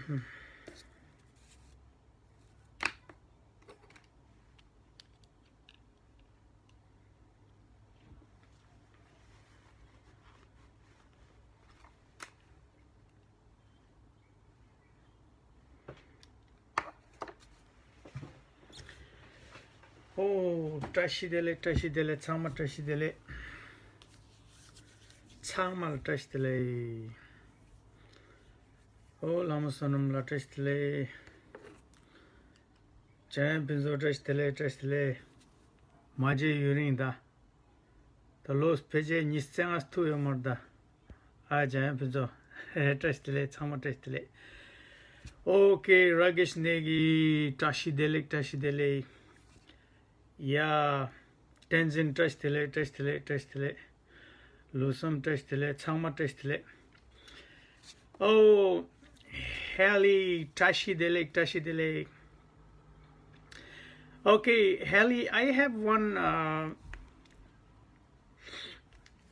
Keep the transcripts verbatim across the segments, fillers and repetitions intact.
ཨོ། བཀྲ་ཤིས་བདེ་ལེགས། བཀྲ་ཤིས་བདེ་ལེགས། ཚང་མ་བཀྲ་ཤིས་བདེ་ལེགས། ཚང་མ་ལ་བཀྲ་ཤིས་བདེ་ལེགས། ཨོ། ལྷ་མོ་བསོད་ནམས་ལགས་བཀྲ་ཤིས་བདེ་ལེགས། འཇམ་དབྱངས་ཕུན་ཚོགས་བཀྲ་ཤིས་བདེ་ལེགས། བཀྲ་ཤིས་བདེ་ལེགས། མ་མཇལ་ཡུན་རིང་ད། ད་ལོ་ཕལ་ཆེར་ཉི་ཤུ་རྩ་ལྔ་ཐུག་ཡོད་མ་རེད་ད། ཨ། འཇམ་དབྱངས་ཕུན་ཚོགས། བཀྲ་ཤིས་བདེ་ལེགས། ཚང་མ་བཀྲ་ཤིས་བདེ་ལེགས། ཨོ་ཀེ། ར་གེཤ་ནེ་གི་བཀྲ་ཤིས་བདེ་ལེགས། བཀྲ་ཤིས་བདེ་ལེགས། ཡ། བསྟན་འཛིན་བཀྲ་ཤིས་བདེ་ལེགས། བཀྲ་ཤིས་བདེ་ལེགས། བཀྲ་ཤིས་བདེ་ལེགས། ལུགས་བཟང་བཀྲ་ཤིས་བདེ་ལེགས། ཚང་མ་བཀྲ་ཤིས་བདེ་ལེགས། Oh, Haley, བཀྲ་ཤིས་བདེ་ལེགས། བཀྲ་ཤིས་བདེ་ལེགས། Okay, Haley, I have one, uh,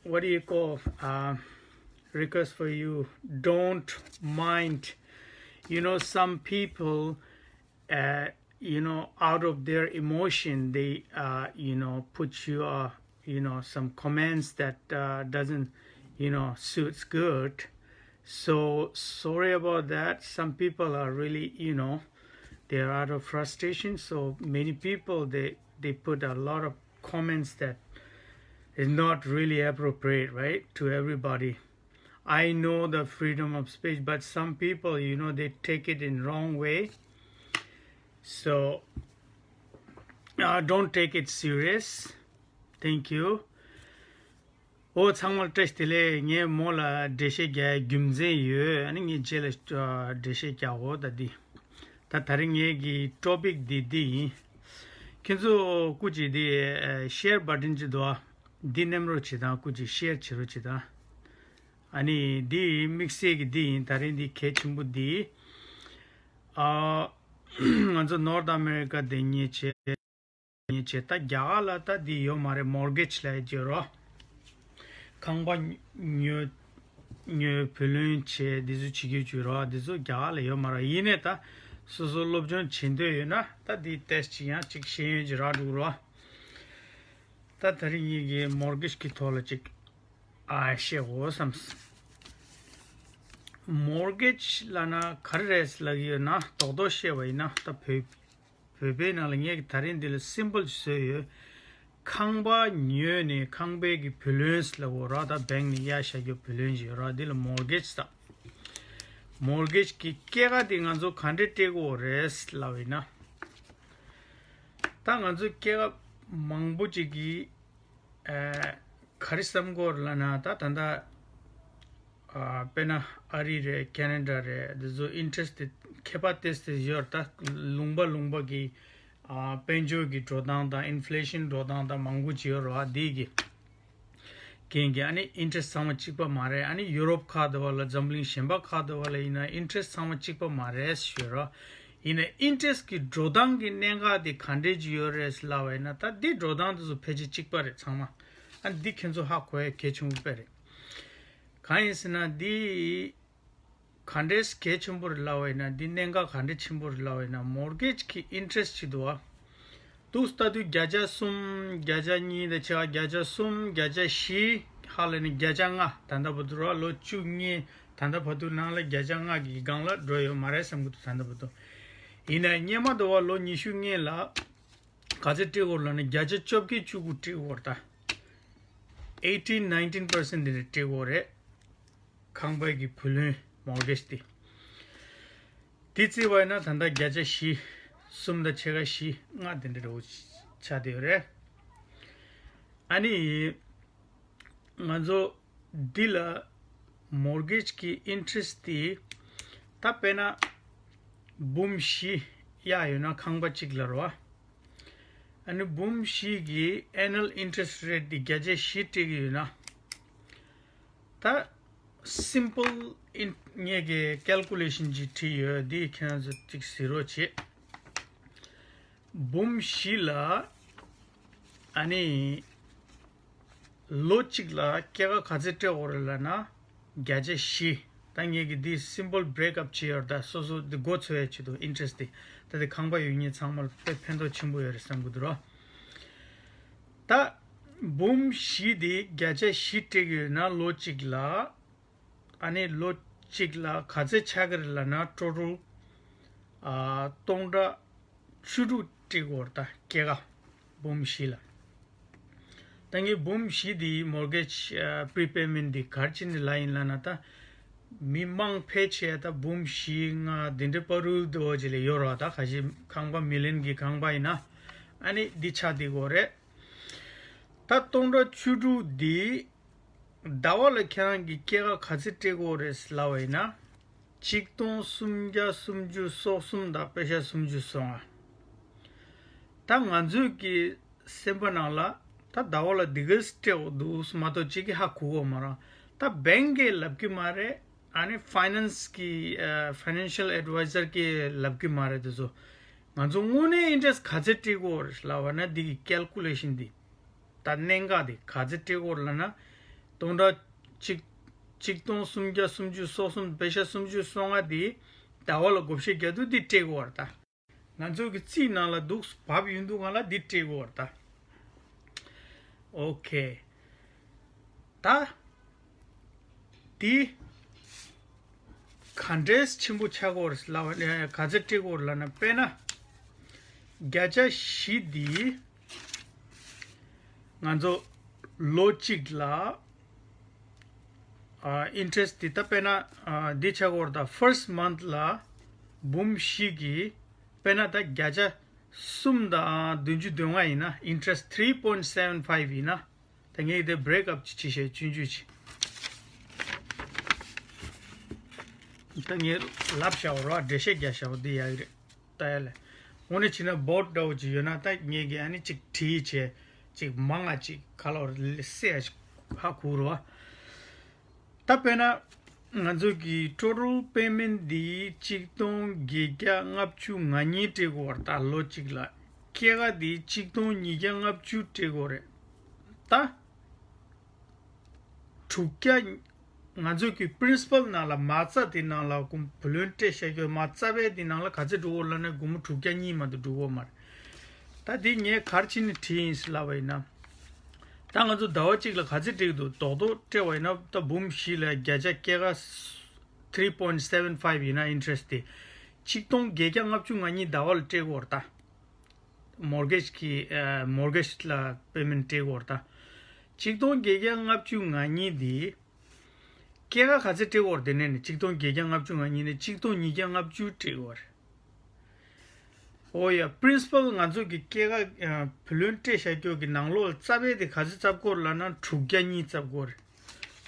what do you call, uh, request for you. Don't mind. You know, some people, uh, you know, out of their emotion, they, uh, you know, put you, uh, you know, some comments that, uh, doesn't, you know, suits good. So sorry about that. Some people are really, you know, they are out of frustration. So many people, they, they put a lot of comments that is not really appropriate, right, to everybody. I know the freedom of speech, but some people, you know, they take it in wrong way. So, uh, don't take it serious. Thank you. ཨོ། ཚང་མར་བཀྲ་ཤིས་བདེ་ལེགས། ངས་མོ་ལ་འགྲེལ་བཤད་རྒྱག་རྒྱུ་མཚན་ཡོད། ཨ་ནི་ངས་རྗེས་ལ་འགྲེལ་བཤད་རྒྱག་འོ། ད་འདི། ད་ད་རིང་ངའི་གི་ཊོ་པིག་འདི་འདི་ཡིན། ཁྱེད་ཚོ་སྐུ་མཁྱེན་འདི་ཤེར་བ་ཊན་ཅིག་འདུག་ཨ། འདི་མནན་རོགས་བྱེད་དང་། སྐུ་མཁྱེན་ཤེར་བྱེད་རོགས་བྱེད་དང་། ཨ་ནི་འདི་དམིགས་བསལ་གྱི་འདི་ཡིན། ད་རིང་འདི་གལ་ཆེན་པོ་འདི། ཨ། ང་ཚོ་ནོར་ཐ་ཨ་མེ་རི་ཀ་དེ་ཉེ་ཆེ། ཉེ་ཆེ། ད་རྒྱ་གར་ལ་ད་འདི་ཡོད་མ་རེད། མོར་གེཇ་ལབ་ཡ་ཅིག་ཡོད་རོ། ཁང་པ་ཉོ་ཉོ་བུ་ལོན་བྱས་འདི་ཚོ་བྱེད་རྒྱུ་ཅིག་ཡོད་རོ། འདི་ཚོ་རྒྱ་གར་ལ་ཡོད་མ་རེད། ཡིན་ནའི་ད་སོ་སོ་སློབ་སྦྱོང་བྱེད་འདོད་ཡོད་ན་ད་འདི་ཏོག་ཙམ་ཅིག་ཡང་ཅིག་ཤེས་ཡོན་ཅིག་རག་འགྲོ་གི་རོ། ད་ད་རིང་ངེད་ཀྱིས་མོར་གེཇ་གི་ཐོག་ལ་ཅིག་ཨ་བཤད་དགོས་བསམས། མོར་གེཇ་ལབ་ན་ག་རེ་རེད་ལབ་ཀྱི་ཡོད་ན་རྡོག་རྡོག་བཤད་པ་ཡིན་ན། ད་བོད་བོད་པའི་ནང་ལ་ངས་ད་རིང་འདི་ལ་སིམ་པལ་བཟོས་ཡོད། ཁང་པ་ཉོས་ནས་ཁང་པའི་གི་བུ་ལོན་ལབ་དགོས་ར། ད་བེང་ནས་གཡར་བཞག་རྒྱུ་བུ་ལོན་ཅིག་ཡོད་ར། འདི་ལ་མོར་གེཇ་ལབ། མོར་གེཇ་གི་སྐྱེད་ཀ་དེ་ང་ཚོ་ག་འདྲས་སྤྲད་དགོས་རེད་ལབ་ཡིན་ན། ད་ང་ཚོ་སྐྱེད་ཀ་མང་པོ་ཅིག་གིས། ཨ། ག་རེ་བསམ་གྱི་ཡོད་རེད་ལབ་ན། ད་ད་ལྟ་ཨ། དཔེར་ན་ཨ་རི་རེད། ཁེ་ན་ཌ་རེད། འདི་ཚོ་ཨིན་ཊི་རེ་སི་ཊི་ཁྱད་པར་ཏོག་ཙམ་ཡོད་རེད། ད་ལུང་པ་ལུང་པ་གི། ཨ། དཔལ་འབྱོར་གྱི་འགྲོ་སྟངས་དང་ཨིན་ཕི་ལེ་ཤན་འགྲོ་སྟངས་དང་མང་པོ་ཅིག་ཡོད་རེད་བ། འདི་གི་རྐྱེན་གྱིས་ཨ་ནི་ཨིན་ཊི་རེ་སི་ཊི་ཚང་མ་གཅིག་པ་མ་རེད། ཨ་ནི་ཡུ་རོབ་ཁག་དེ་བ་ལ། འཛམ་གླིང་གཞན་པ་ཁག་དེ་བ་ལ་ཡིན་ན་ཨིན་ཊི་རེ་སི་ཊི་ཚང་མ་གཅིག་པ་མ་རེད་ཞུ་རོགས། ཡིན་ན་ཨིན་ཊི་རེ་སི་ཊི་གི་འགྲོ་སྟངས་ཀྱི་གནད་འགག་དེ་ག་འདྲས་ཅིག་ཡོད་རེད་ལབ་པ་ཡིན་ན། ད་འདི་འགྲོ་སྟངས་དེ་ཚོ་ཕལ་ཆེར་གཅིག་པ་རེད་ཚང་མ། ཨ། འདི་ཁྱེད་ཚོ་ཧ་གོ་ཡ་གལ་ཆེན་པོ་དཔེ་རེད། གང་ཡིན་ཟེར་ན་འདི་ག་འདྲས་གལ་ཆེན་པོ་རེད་ལབ་པ་ཡིན་ན། འདི་གནད་འགག་ག་འདྲས་ཆེན་པོ་རེད་ལབ་པ་ཡིན་ན། མོར་གེཇ་གི་ཨིན་ཊི་རེ་སི་ཊི་ཅིག་འདུག་བ། འདུག་ལྟ་དུས་བརྒྱ་ཆ་གསུམ། བརྒྱ་ཆ་གཉིས་དང་ཕྱེད་ཀ་བརྒྱ་ཆ་གསུམ། བརྒྱ་ཆ་བཞི། ཧ་ལས་ནས་བརྒྱ་ཆ་ལྔ། ད་ལྟ་བར་དུ་ར་ལོ་བཅུ་གཉིས། ད་ལྟ་བར་དུ་ནང་ལ་བརྒྱ་ཆ་ལྔ་གི་སྒང་ལ་འགྲོ་ཡོད་མ་རེད་བསམ་གྱི་འདུག་ད་ལྟ་བར་དུ། ཡིན་ན་སྔོན་མ་དུ་བ་ལོ་ཉི་ཤུ་སྔོན་ལ་ག་ཚོད་སྤྲད་ཡོད་རེད་ལབ་ན། བརྒྱ་ཆ་བཅོ་བརྒྱད་བཅུ་དགུ་སྤྲད་ཡོད་རེད་ད། eighteen, nineteen percent དེ་འདྲ་སྤྲད་ཡོད་རེད། ཁང་པའི་གི་བུ་ལོན་མོར་གེཇ་དེ། དེ་བརྩིས་པ་ཡིན་ན་ད་ལྟ་བརྒྱ་ཆ་བཞི། གསུམ་དང་ཕྱེད་ཀ་བཞི་ལྔ་དེ་འདྲ་འདྲ་བོ་ཆགས་བསྡད་ཡོད་རེད། ཨ་ནི་ང་ཚོ་འདི་ལ་མོར་གེཇ་གི་ཨིན་ཊི་རེ་སི་ཊི་དེ། ད་དཔེར་ན་འབུམ་བཞི་གཡར་ཡོད་ན་ཁང་པ་གཅིག་ལ་རེད་བ། ཨ་ནི་འབུམ་བཞི་གི་ཨེ་ནུ་ཨལ་ཨིན་ཊི་རེ་སི་ཊི་རེ་ཊི་དེ་བརྒྱ་ཆ་བཞི་སྤྲད་ཀྱི་ཡོད་ན། ད་སིམ་པལ་ཨིན། ངས་ཀྱི་ཀལ་ཀུ་ལེ་ཤན་ཅིག་བྲིས་ཡོད། འདི་ཁྱེད་རང་ཚོ་ཅིག་གཟིགས་རོགས་བྱེད། འབུམ་བཞི་ལ། ཨ་ནི་ལོ་གཅིག་ལ་སྐྱེད་ཀ་ག་ཚོད་སྤྲད་དགོས་རེད་ལབ་ན། བརྒྱ་ཆ་བཞི། ད་ངས་ཀྱི་འདི་simple break up བྱས་ཡོད་རེད། ད་སོ་སོ་འདི་མགོ་ཚོས་ཡ་ཆེད་དུ་interest དེ་ད་དེ་ཁང་པ་ཡོད་མཁན་ཚང་མར་དཔེ་ཕན་ཐོགས་ཆེན་པོ་ཡོད་རེད་བསམ་གི་འདུག་རོ། ད་འབུམ་བཞི་དེ་བརྒྱ་ཆ་བཞི་སྤྲད་ཀྱི་ཡོད་ན་ལོ་གཅིག་ལ། ཨ་ནི་ལོ་གཅིག་ལ་ག་ཚད་ཆགས་ཀྱི་རེད་ལབ་ན་total ཨ་སྟོང་ཕྲག་བཅུ་དྲུག་སྤྲད་དགོས་རེད་ད་སྐྱེད་ཀ་འབུམ་བཞི་ལ། ད་ངས་འབུམ་བཞི་དེ་mortgage ཨ་prepayment དེ་ག་རེ་བྱས་ནས་ལབ་ཡིན་ལབ་ན། ད་མི་མང་ཕལ་ཆེར་ད་འབུམ་བཞི་ལྔ་དེ་འདྲའི་བར་དུ་འདུག་ཅིག་ལ་ཡོད་རེད། ད་ཁ་ཤས་ཁང་པ་million གི་ཁང་པ་ཡིན་ན་ཨ་ནི་འདི་ཆགས་བསྡད་ཀྱི་ཡོད་རེད། ད་སྟོང་ཕྲག་བཅུ་དྲུག་འདི་ཟླ་བ་ལ་ཁྱེད་རང་གི་སྐྱེད་ཀ་ག་ཚད་སྤྲད་དགོས་རེད་ལབ་པ་ཡིན་ན། ཆིག་སྟོང་སུམ་བརྒྱ་སུམ་ཅུ་སོ་གསུམ་དང་པེ་ཤ་སུམ་ཅུ་སོ་ལྔ། ད་ང་ཚོས་ཀྱི་སེམས་པ་ནང་ལ་ད་ཟླ་བ་ལ་འདི་གས་སྤྲད་དགོས་འདུག་མ་གཏོགས་གཅིག་གིས་ཧ་གོ་གི་ཡོད་མ་རེད། ད་bank གིས་ལབ་ཀྱི་མ་རེད། ཨ་ནི་finance གི་ཨ་financial advisor གིས་ལབ་ཀྱི་མ་རེད། དེ་ཚོ་ང་ཚོ་དངོས་གནས་interest ག་ཚད་སྤྲད་དགོས་རེད་ལབ་པ་ན་འདི་གི་calculation འདི། ད་གནད་འགག་དེ་ག་ཚད་སྤྲད་དགོས་རེད་ལབ་ན། སྟོང་ཕྲག་གཅིག་ཆིག་སྟོང་སུམ་བརྒྱ་སུམ་ཅུ་སོ་གསུམ་པེ་ཤ་སུམ་ཅུ་སོ་ལྔ་དེ་ཟླ་བ་ལ་བགོ་བཤའ་རྒྱག་དུས་དེ་སྤྲད་དགོས་རེད་ད། ང་ཚོ་གི་རྩིས་ནང་ལ་འདུག་བབས་ཡོང་དུས་སྒང་ལ་འདི་སྤྲད་དགོས་རེད་ད། ཨོ་ཁེ། ད་འདི་ག་འདྲས་ཆེན་པོ་ཆགས་ཀྱི་ཡོད་རེད་ལབ་པ་ནས་ག་ཚད་སྤྲད་ཀྱི་ཡོད་རེད་ལབ་ན། དཔེར་ན་བརྒྱ་ཆ་བཞི་འདི་ང་ཚོ་ལོ་གཅིག་ལ་ཨ་interest འདི་ད་དཔེར་ན་ཨ་འདི་ཆགས་ཀྱི་ཡོད་རེད་ད། first month ལ་འབུམ་བཞི་གི་དཔེར་ན་ད་བརྒྱ་ཆ་གསུམ་དང་བདུན་ཅུ་དོན་ལྔ་ཡིན་ན། interest three point seven five ཡིན་ན། ད་ངས་དེ་break up ཅིག་བྱེད་ཤེས་ཆུང་ཆུང་ཅིག་ད་ངས་ལབ་བཞག་པ་རོ། འགྲེལ་བཤད་རྒྱག་བཞག་པ་འདི་ཡག་གི་རེད། ལྟ་ཡ་ལས། དངོས་གནས་བྱས་ན་board འདྲ་བོ་ཅིག་ཡོད་ན་ད་ངས་ཀྱི་ཨ་ནི་ཅིག་བྲིས་བྱས་ཅིག་མང་ང་ཅིག་ག་ལ་བར་གསལ་ཡ་ཅིག་ཧ་གོ་རོ། ད་དཔེར་ན་ང་ཚོ་གི་total payment འདི་ཆིག་སྟོང་བརྒྱད་བརྒྱ་ལྔ་བཅུ་ང་གཉིས་སྤྲད་དགོས་རེད་ད་ལོ་གཅིག་ལ། སྐྱེད་ཀ་འདི་ཆིག་སྟོང་ཉིས་བརྒྱ་ལྔ་བཅུ་སྤྲད་དགོས་རེད་ད། དྲུག་བརྒྱ། ང་ཚོ་གི་principal ནང་ལ་མ་རྩ་དེ་ནང་ལ་སྒོར་བུ་ལོན་སྤྲད་བཞག་རྒྱུ་མ་རྩ་བའི་དེ་ནང་ལ་ག་ཚད་འགྲོ་གི་ཡོད་ལབ་ན་སྒོར་མོ་དྲུག་བརྒྱ་གཉིས་མ་གཏོགས་འགྲོ་གི་ཡོད་མ་རེད། ད་དེ་ངས་ག་རེ་བྱས་ནས་བྲིས་ཡིན་ཟེར་ལབ་པ་ཡིན་ན། ད་ང་ཚོ་ཟླ་བ་གཅིག་ལ་ག་ཚད་སྤྲད་ཀྱི་འདུག་རྡོག་རྡོག་སྤྲད་པ་ཡིན་ན་ད་འབུམ་བཞི་ལ་བརྒྱ་ཆ་སྐྱེད་ཀ་three point seven five ཡིན་ན་interest དེ་ཆིག་སྟོང་བརྒྱད་བརྒྱ་ལྔ་བཅུ་ང་གཉིས་ཟླ་བ་ལ་སྤྲད་ཀྱི་ཡོད་རེད་ད། mortgage གི་ཨ་mortgage ལ་payment སྤྲད་ཀྱི་ཡོད་རེད་ད། ཆིག་སྟོང་བརྒྱད་བརྒྱ་ལྔ་བཅུ་ང་གཉིས་དེ་སྐྱེད་ཀ་ག་ཚད་སྤྲད་ཀྱི་ཡོད་རེད། དེ་ནས་ནི་ཆིག་སྟོང་བརྒྱད་བརྒྱ་ལྔ་བཅུ་ང་གཉིས་ནས་ཆིག་སྟོང་ཉིས་བརྒྱ་ལྔ་བཅུ་སྤྲད་ཀྱི་ཡོད་རེད། ཨོ་ཡ། principal ང་ཚོ་གི་སྐྱེད་ཀ་ཨ་བུ་ལོན་སྤྲད་བཞག་རྒྱུ་གི་ནང་ལོགས་ལ་རྩ་བའི་དེ་ག་ཚོད་བཙབ་ཀྱི་ཡོད་རེད་ལབ་ན་དྲུག་བརྒྱ་གཉིས་བཙབ་ཀྱི་ཡོད་རེད།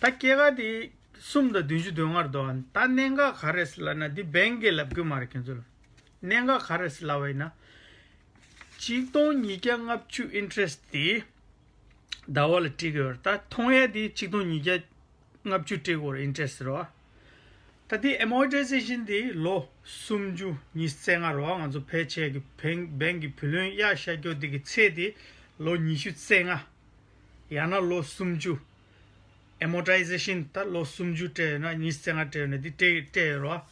ད་སྐྱེད་ཀ་དེ་གསུམ་དང་བདུན་ཅུ་དོན་ལྔ་རེད་འདུག་ད་གནད་འགག་ག་རེ་རེད་ལབ་ན་འདི་bank གིས་ལབ་ཀྱི་མ་རེད་ཁྱེད་ཚོ་ལ། གནད་འགག་ག་རེ་རེད་ལབ་པ་ཡིན་ན། ཆིག་སྟོང་ཉིས་བརྒྱ་ལྔ་བཅུ་interest དེ་ཟླ་བ་ལ་སྤྲད་ཀྱི་ཡོད་རེད། ད་མཐོང་ཡ་དེ་ཆིག་སྟོང་ཉིས་བརྒྱ་ལྔ་བཅུ་སྤྲད་ཀྱི་ཡོད་རེད་interest རེད་བ། ད་དེ་amortization དེ་ལོ་སུམ་ཅུ་ཉི་ཤུ་རྩ་ལྔ་རེད་བ། ང་ཚོ་ཕལ་ཆེར་གི་bank bank གི་བུ་ལོན་གཡར་བཞག་རྒྱུ་དེ་གི་ཚད་དེ་ལོ་ཉི་ཤུ་རྩ་ལྔ། ཡང་ན་ལོ་སུམ་ཅུ། amortization ད་ལོ་སུམ་ཅུ་སྤྲད་ཡོད་ན་ཉི་ཤུ་རྩ་ལྔ་སྤྲད་ཡོད་ན་དེ་སྤྲད་སྤྲད་ཡོད་རེད་བ།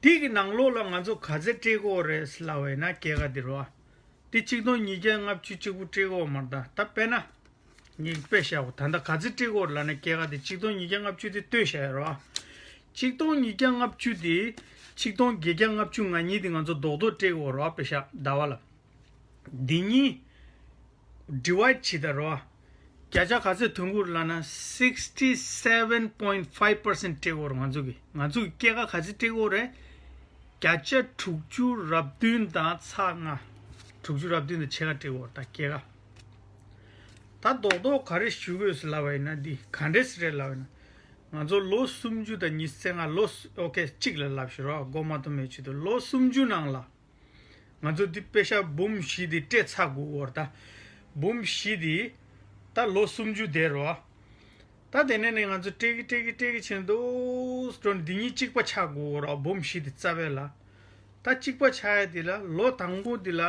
དེ་གི་ནང་ལོགས་ལ་ང་ཚོ་ག་ཚད་སྤྲད་ཀྱི་ཡོད་རེད་ལབ་པ་ཡིན་ན་སྐྱེད་ཀ་དེ་རེད་བ། དེ་ཆིག་སྟོང་ཉིས་བརྒྱ་ལྔ་བཅུ་གཅིག་པུ་སྤྲད་ཀྱི་ཡོད་མ་རེད་ད། ད་དཔེར་ན། ངས་དཔེ་བཞག་གོ་ད་ལྟ་ག་ཚོད་སྤྲད་ཀྱི་ཡོད་ལབ་ན་སྐྱེད་ཀ་དེ་ཆིག་སྟོང་ཉིས་བརྒྱ་ལྔ་བཅུ་དེ་བཏོན་བཞག་ཡོད་རེད་བ། ཆིག་སྟོང་ཉིས་བརྒྱ་ལྔ་བཅུ་དེ་ཆིག་སྟོང་བརྒྱད་བརྒྱ་ལྔ་བཅུ་ང་གཉིས་དེ་ང་ཚོ་རྡོག་རྡོག་སྤྲད་ཀྱི་ཡོད་རེད་བ། དཔེ་བཞག་ཟླ་བ་ལ། འདི་གཉིས་divide བྱེད་ད་རེད་བ། བརྒྱ་ཆ་ག་ཚོད་ཐོན་གྱི་ཡོད་རེད་ལབ་ན་sixty seven point five percent སྤྲད་ཀྱི་ཡོད་རེད། ང་ཚོ་གི་ང་ཚོ་གི་སྐྱེད་ཀ་ག་ཚོད་སྤྲད་ཀྱི་ཡོད་རེད། བརྒྱ་ཆ་དྲུག་ཅུ་རེ་བདུན་དང་ཚེག་ལྔ། དྲུག་ཅུ་རེ་བདུན་དང་ཕྱེད་ཀ་སྤྲད་ཀྱི་ཡོད་རེད་ད་སྐྱེད་ཀ། ད་རྡོག་རྡོག་ག་རེ་ཞུ་གི་ཡོད་ཟེར་ལབ་པ་ཡིན་ན་འདི་ག་འདྲས་རེད་ལབ་པ་ཡིན་ན། ང་ཚོ་ལོ་སུམ་ཅུ་དང་ཉི་ཤུ་རྩ་ལྔ་ལོ་སུ་okay གཅིག་ལ་ལབ་ཤོག་རོགས་མགོ་མ་ཐོམ་པའི་ཆེད་དུ་ལོ་སུམ་ཅུ་ནང་ལ། ང་ཚོ་འདི་པེ་ཤ་འབུམ་བཞི་འདི་སྤྲད་ཚར་དགོས་ཀྱི་ཡོད་རེད་ད། འབུམ་བཞི་འདི་ད་ལོ་སུམ་ཅུ་བསྡད་རེད་བ། ད་དེ་ནས་ནས་ང་ཚོ་སྤྲད་ཀྱི་སྤྲད་ཀྱི་སྤྲད་ཀྱི་བྱས་འདུག་འགྲོ་འདི་གཉིས་གཅིག་པ་ཆགས་དགོས་ཀྱི་ཡོད་རེད་བ། འབུམ་བཞི་འདི་རྩ་བའི་ལ། ད་གཅིག་པ་ཆགས་ཡ་འདི་ལ་ལོ་དང་པོ་འདི་ལ་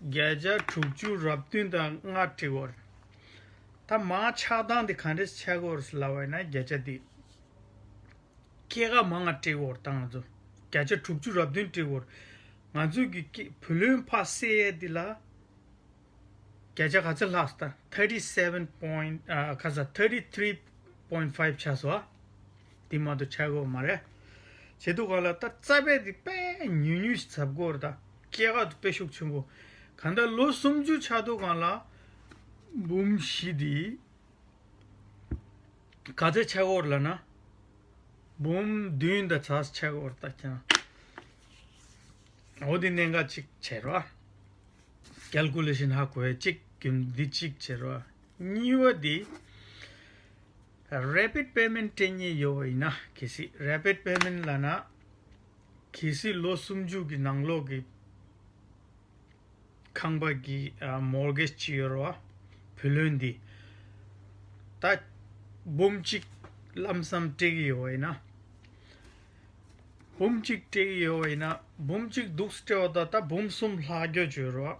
བརྒྱ་ཆ་དྲུག་ཅུ་རེ་བདུན་དང་ལྔ་སྤྲད་ཀྱི་ཡོད་རེད། ད་མར་ཆགས་སྟངས་འདི་ག་འདྲས་ཆགས་ཀྱི་ཡོད་རེད་ལབ་པ་ཡིན་ན་བརྒྱ་ཆ་འདི། སྐྱེད་ཀ་མང་ང་སྤྲད་ཡོད་རེད། ད་ང་ཚོ་བརྒྱ་ཆ་དྲུག་ཅུ་རབ་བདུན་སྤྲད་ཡོད་རེད། ང་ཚོ་གི་སྐྱེ་བུ་ལོན་ཕར་བསད་ཡས་འདི་ལ་བརྒྱ་ཆ་ག་ཚོད་ལྷག་སོང་། ད་thirty seven point ཨ་ག་ས་thirty three point five ཆགས་སོང་ཨ། འདི་མ་གཏོགས་ཆགས་ཡོད་མ་རེད། བྱེད་དུས་ག་ལ་ད་རྩ་བའི་འདི་དཔེ་ཉུང་ཉུང་ཞིག་ཚབ་དགོས་རེད། ད་སྐྱེད་ཀ་དེ་དཔེ་ཤུགས་ཆེན་པོ། གང་ལྟར་ལོ་སུམ་ཅུ་ཆགས་དུས་ག་ལ་འབུམ་བཞི་འདི་ག་ཚོད་ཆགས་ཡོད་རེད་ལབ་ན། འབུམ་བདུན་དང་ཚ་ཆགས་ཡོད་རེད། ད་ཁྱེད་རང་འོ་འདི་གནད་འགག་གཅིག་བྱེད་རོགས། Calculation ཧ་གོ་ཡ་གཅིག་རྒྱུན་འདི་གཅིག་བྱེད་རོགས། གཉིས་པ་འདི་rapid payment སྤྲད་མཁན་ཡོད་པ་ཡིན་ན། གལ་སྲིད་rapid payment ལབ་ན། གལ་སྲིད་ལོ་སུམ་ཅུ་གི་ནང་ལོགས་ཀྱི་ཁང་པ་གི་ཨ་mortgage ཅིག་ཡོད་རེད་བ། བུ་ལོན་འདི་ད་འབུམ་གཅིག་ལམ་སམ་སྤྲད་ཀྱི་ཡོད་པ་ཡིན་ན། འབུམ་གཅིག་སྤྲད་ཀྱི་ཡོད་པ་ཡིན་ན། འབུམ་གཅིག་འདུག་སྤྲད་པ་དང་ད་འབུམ་གསུམ་ལྷག་རྒྱུ་ཅིག་ཡོད་རེད་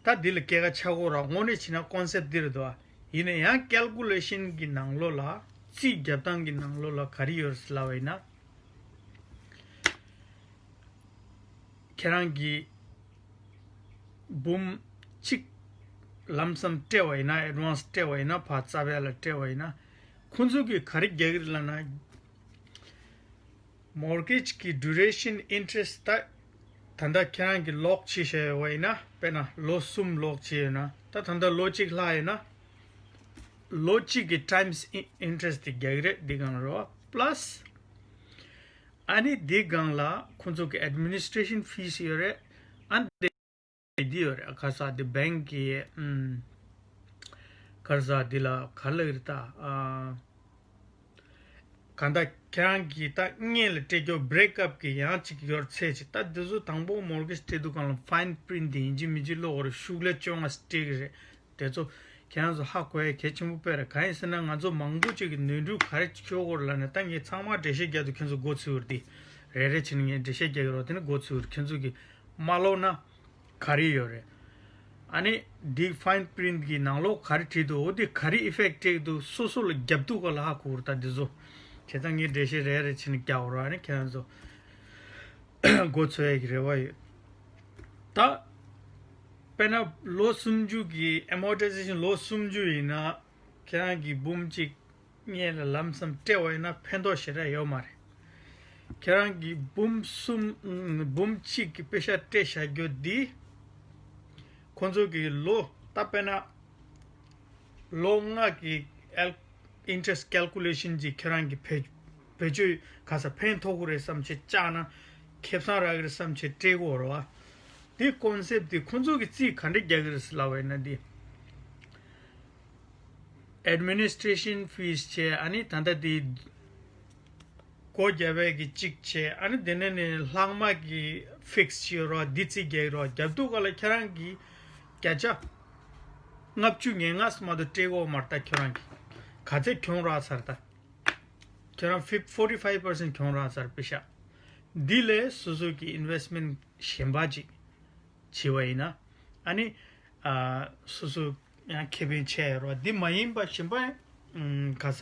བ། ད་འདི་ལ་སྐྱེད་ཀ་ཆགས་ཀྱི་ཡོད་རེད། དངོས་གནས་བྱས་ན་concept འདི་རེད་འདུག་བ། ཡིན་ན་ཡང་calculation གི་ནང་ལོགས་ལ། རྩིས་རྒྱབ་སྟངས་ཀྱི་ནང་ལོགས་ལ་ག་རེ་ཡོད་རེད་ལབ་པ་ཡིན་ན། ཁྱེད་རང་གིས་འབུམ་གཅིག་ལམ་སམ་སྤྲད་པ་ཡིན་ན། advance སྤྲད་པ་ཡིན་ན། ཕར་རྩ་བའི་ལ་སྤྲད་པ་ཡིན་ན། ཁོང་ཚོ་གིས་ག་རེ་རྒྱག་གི་རེད་ལབ་ན། mortgage གི་duration interest ད་ད་ལྟ་ཁྱེད་རང་གིས་lock བྱས་བཞག་ཡོད་པ་ཡིན་ན། དཔེར་ན་ལོ་གསུམ་lock བྱས་ཡོད་ན། ད་ད་ལྟ་ལོ་གཅིག་ལྷག་ཡོད་ན། ལོ་གཅིག་གི་times interest དེ་རྒྱག་གི་རེད། འདི་སྒང་ལ་རེད་བ། plus ཨ་ནི་འདི་སྒང་ལ་ཁོང་ཚོ་གི་administration fees ཡོད་རེད། ཨ་ནི་འདི་ཡོད་རེད། ག་ས་འདི་bank གི་ཨམ་ག་ས་འདི་ལ་ག་ལ་ཡོད་རེད་ད། ཨ་ག་ད་ཁྱེད་རང་གི་ད་སྔོན་ལ་སྤྲད་རྒྱུ་break up གི་ཡང་གཅིག་ཡོད་ཚད་ཅིག་ད་འདི་ཚོ་དང་པོ་mortgage སྤྲད་དུས་སྒང་ལ fine print དེ་ཡིན་གཅིག་མིན་གཅིག་ཀློག་རེད། ཤུགས་ལས་བཅོ་ལྔ་སྤྲད་གི་རེད། དེ་ཚོ་ཁྱེད་རང་ཚོ་ཧ་གོ་ཡ་གལ་ཆེན་པོ་དཔེ་རེད། གང་ཡིན་ཟེར་ན་ང་ཚོ་མང་པོ་ཅིག་གི་ནོར་འཁྲུལ་ག་རེ་ཤོར་གི་ཡོད་རེད་ལབ་ན། ད་ངས་ཚང་མ་འགྲེལ་བཤད་རྒྱག་དུས་ཁྱེད་ཚོ་མགོ་ཚོས་ཡོད་རེད་དེ། རེ་རེ་བྱས་ནས་ངས་འགྲེལ་བཤད་རྒྱག་གི་རེད་བ། དེ་ནི་མགོ་ཚོས་ཡོད་རེད། ཁྱེད་ཚོ་གིས་མ་ཀློག་ན་ག་རེ་ཡོད་རེད། ཨ་ནི་འདི་fine print གི་ནང་ལོགས་ག་རེ་བྲིས་འདུག་འོ་འདི་ག་རེ་effect སྤྲད་འདུག་སོ་སོ་ལ་རྒྱབ་འདུག་ག་ལ་ཧ་གོ་རེད། ད་འདི་ཚོ་བྱས་ཙང་ངས་འགྲེལ་བཤད་རེ་རེ་བྱས་ནས་རྒྱག་རོགས། ཨ་ནི་ཁྱེད་རང་ཚོ་མགོ་ཚོས་ཡ་གི་རེ་བ་ཡོད། ད་དཔེར་ན་ལོ་སུམ་ཅུ་གི་amortization ལོ་སུམ་ཅུ་ཡིན་ན། ཁྱེད་རང་གིས་འབུམ་གཅིག་སྔོན་ལ་ལམ་སམ་སྤྲད་པ་ཡིན་ན་ཕན་ཐོགས་ཞེ་དྲག་ཡོད་མ་རེད། ཁྱེད་རང་གིས་འབུམ་གསུམ་འབུམ་གཅིག་གི་པེ་ཤ་སྤྲད་བཞག་རྒྱུ་འདི་ཁོང་ཚོ་གིས་ལོ་ད་དཔེར་ན་ལོ་ལྔ་གི་ཨལ་interest calculation ཅིག་ཁྱེད་རང་གིས་བེད་བེད་སྤྱོད་ག་ས་ཕན་ཐོགས་ཀྱི་རེད་བསམ་བྱས་བཅག་ན་ཁེ་བཟང་རག་གི་རེད་བསམ་བྱས་སྤྲད་དགོས་རེད་བ། འདི་concept འདི་ཁོང་ཚོ་གིས་རྩིས་ག་འདྲ་རྒྱག་གི་རེད་ལབ་པ་ཡིན་ན། འདི་administration fees བྱས། ཨ་ནི་ད་ལྟ་འདི་སྒོ་རྒྱབ་པའི་གི་གཅིག་བྱས། ཨ་ནི་དེ་ནས་ནི་ལྷག་མ་གི་fix བྱེད་རོགས། འདི་རྩིས་རྒྱག་རོགས། རྒྱབ་འདུག་ག་ལ་ཁྱེད་རང་གིས་བརྒྱ་ཆ་ལྔ་བཅུ་ང་ལྔ་མ་གཏོགས་སྤྲད་དགོས་མ་རེད། ད་ཁྱོད་རང་གིས་ག་ཚད་གྱོང་རག་ཚར། ད་ཁྱོད་རང་fif- forty five percent གྱོང་རག་ཚར་པེ་ཤ། འདི་ལས་སོ་སོ་གི་investment གཞན་པ་ཅིག་བྱེད་པ་ཡིན་ན། ཨ་ནི་ཨ་སོ་སོ་ཡང་ཁེ་ཕན་ཆེ་ཡོད་རེད་བ། འདི་མ་ཡིན་པ་གཞན་པ་ཨམ་ག་ས་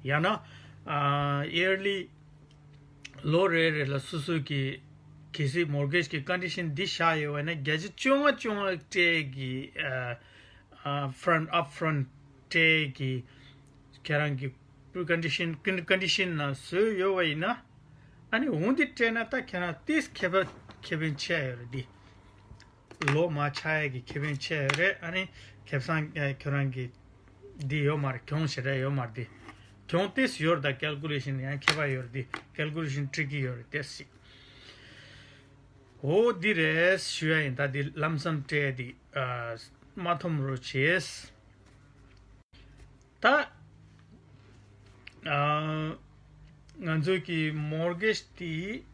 ཡང་ན་ཨ་yearly ལོ་རེ་རེ་ལ་སོ་སོ་གི་གལ་སྲིད་mortgage གི་condition འདི་བཞག་ཡོད་པ་ན། བརྒྱ་ཆ་བཅོ་ལྔ་བཅོ་ལྔ་སྤྲད་ཀྱི་ཨ་ཨ་front upfront སྤྲད་ཀྱི་ཁྱེད་རང་གི་precondition precondition ནང་བཟོས་ཡོད་པ་ཡིན་ན། ཨ་ནི་འོང་འདི་སྤྲད་ན་ད་ཁྱེད་རང་ཏིས་ཁེ་ཕན་ཁེ་ཕན་ཆེ་ཡོད་རེད། འདི་ལོ་མ་ཆགས་ཡས་ཀྱི་ཁེ་ཕན་ཆེ་ཡོད་རེད། ཨ་ནི་ཁེ་བཟང་ཨ་ཁྱོད་རང་གི་འདི་ཡོད་མ་རེད། གྱོང་ཞེ་དྲག་ཡོད་མ་རེད། འདི་གྱོང་ཏིས་ཡོད་རེད། ད་calculation ཡང་ཁྱད་པར་ཡོད་རེད། འདི་calculation tricky ཡོད་རེད། ཏིས་ཞིག་འོ་འདི་རེད་ཞུ་ཡ་ཡིན། ད་འདི་ལམ་སམ་སྤྲད་འདི་ཨ་མ་འཐོམ་རོགས་བྱེད། ད་ཨ་ང་ཚོ་གི་mortgage དེ་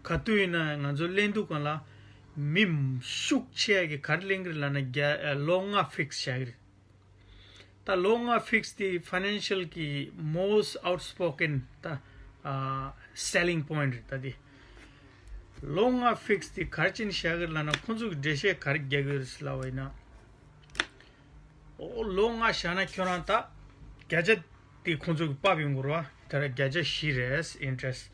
ག་དུས་ཡིན་ན་ང་ཚོ་ལེན་དུས་སྒང་ལ་མི་ཤུགས་ཆེ་གི་ག་རེ་ལེན་གི་རེད་ལབ་ན། རྒྱ་ཨ་ལོ་ལྔ་fix བྱ་གི་རེད། ད་ལོ་ལྔ་fix དེ་financial གི་most outspoken ད་ཨ་selling point རེད། ད་དེ་ལོ་ལྔ་fix དེ་ག་རེ་བྱས་ནས་བཞག་གི་རེད་ལབ་ན། ཁོང་ཚོ་གི་འགྲེལ་བཤད་ག་རེ་རྒྱག་གི་རེད་ལབ་པ་ཡིན་ན། ཨོ་ལོ་ལྔ་བཞག་ན་ཁྱོད་རང་ད་བརྒྱ་ཆ་ དེ་ཁོང་ཚོ་གི་པབ་ཡོང་གི་རེད་བ། དེ་ར་བརྒྱ་ཆ་བཞི་རེད་ཨིན་ཊི་རེ་སི།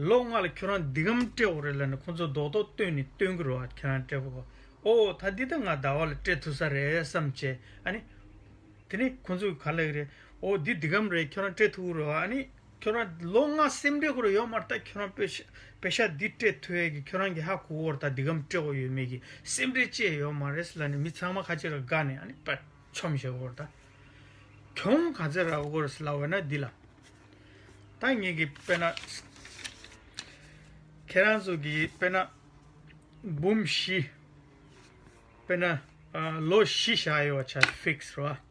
ལོ་ལྔ་ལ་ཁྱོད་རང་འདི་གམ་སྤྲད་དགོས་རེད་ལབ་ནས་ཁོང་ཚོ་རྡོག་རྡོག་བཏོན་ནས་སྟོན་གི་རེད་བ། ཁྱོད་རང་སྤྲད་དགོས། ཨོ་ད་འདི་ད་ང་ཟླ་བ་ལ་སྤྲད་ཐུབ་ས་རེད་བསམ་བྱས། ཨ་ནི་དེ་ནས་ཁོང་ཚོ་གི་ག་ལབ་ཀྱི་རེད། ཨོ་འདི་འདི་གམ་རེད། ཁྱོད་རང་སྤྲད་ཐུབ་ཀྱི་རེད་བ། ཨ་ནི་ཁྱོད་རང་ལོ་ལྔ་སེམས་ཁྲལ་དགོས་རེད་ཡོད་མ་རེད། ད་ཁྱོད་རང་པེ་ཤ་པེ་ཤ་འདི་སྤྲད་ཐུབ་ཡས་ཀྱི་ཁྱོད་རང་གི་ཧ་གོ་གི་རེད། ད་འདི་གམ་སྤྲད་དགོས་ཡོད་མེད་ཀྱི་སེམས་ཁྲལ་ཅི་ཡང་ཡོད་མ་རེད་ལབ་ནས་མི་ཚང་མ་ཁ་ཕྱིར་དགའ་ནས། ཨ་ནི་པ་ཆོམ་བྱེད་དགོས་རེད། ད་གྱོང་ག་ཚོད་རག་གི་རེད་ལབ་པ་ན་འདི་ལ། ད་ངེད་ཀྱི་དཔེར་ན་ཁྱེད་རང་ཚོ་གི་དཔེར་ན་འབུམ་བཞི། དཔེར་ན་ཨ་ལོ་བཞི་བཞག་ཡོད་པ་ཆ་ཕིག་སི་རེད་བ།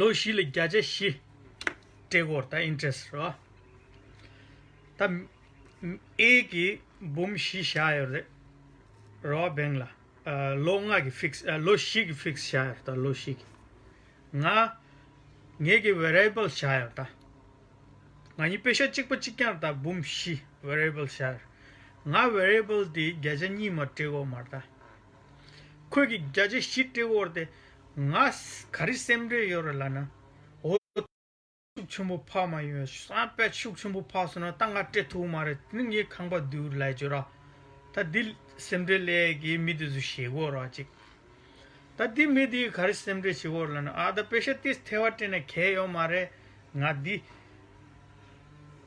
ལོ་བཞི་ལ་བརྒྱ་ཆ་བཞི་སྤྲད་དགོས་རེད། ད་ཨིན་ཊི་རེ་སི་རེད་བ། ད་ཨེ་གི་འབུམ་བཞི་བཞག་ཡོད་རེད་རེད་བ་བེང་ལ། ཨ་ལོ་ལྔ་གི་ཕིག་སི། ཨ་ལོ་བཞི་གི་ཕིག་སི་བཞག་ཡོད་རེད། ད་ལོ་བཞི་གི། ང་ངེད་ཀྱི་ཝེ་རི་ཨེ་བལ་བཞག་ཡོད་རེད། ད་ང་གཉིས་པེ་ཤ་གཅིག་པ་གཅིག་རྐྱང་རེད། ད་འབུམ་བཞི་ཝེ་རི་ཨེ་བལ་བཞག་ཡོད་རེད། ང་ཝེ་རི་ཨེ་བལ་དེ་བརྒྱ་ཆ་གཉིས་མ་སྤྲད་དགོས་མ་རེད། ད་ཁོས་ཀྱི་བརྒྱ་ཆ་བཞི་སྤྲད་དགོས་རེད་དེ། ང་ག་རེ་སེམས་ཁྲལ་ཡོད་རེད་ལབ་ན། འོ། ཤུགས་ཆེན་པོ་འཕར་མ་ཡོང་། སང་དཔེ་ཤུགས་ཆེན་པོ་འཕར་སོང་ན་ད་ང་སྤྲད་ཐུབ་མ་རེད། དེ་ནི་ངའི་ཁང་པ་སྡུག་ལབ་ཀྱི་ར། ད་འདི་སེམས་ཁྲལ་ལས་ཀྱི་མི་དེ་ཚོ་ཞེད་གོ་ར་ཅིག་ད་འདི་མི་དེ་ག་རེ་སེམས་ཁྲལ་བྱེད་གོ་ལབ་ན། ཨ་ད་པེ་ཤ་ཏིས་ཐེ་བ་སྤྲད་ན་གལ་ཡོད་མ་རེད། ང་འདི་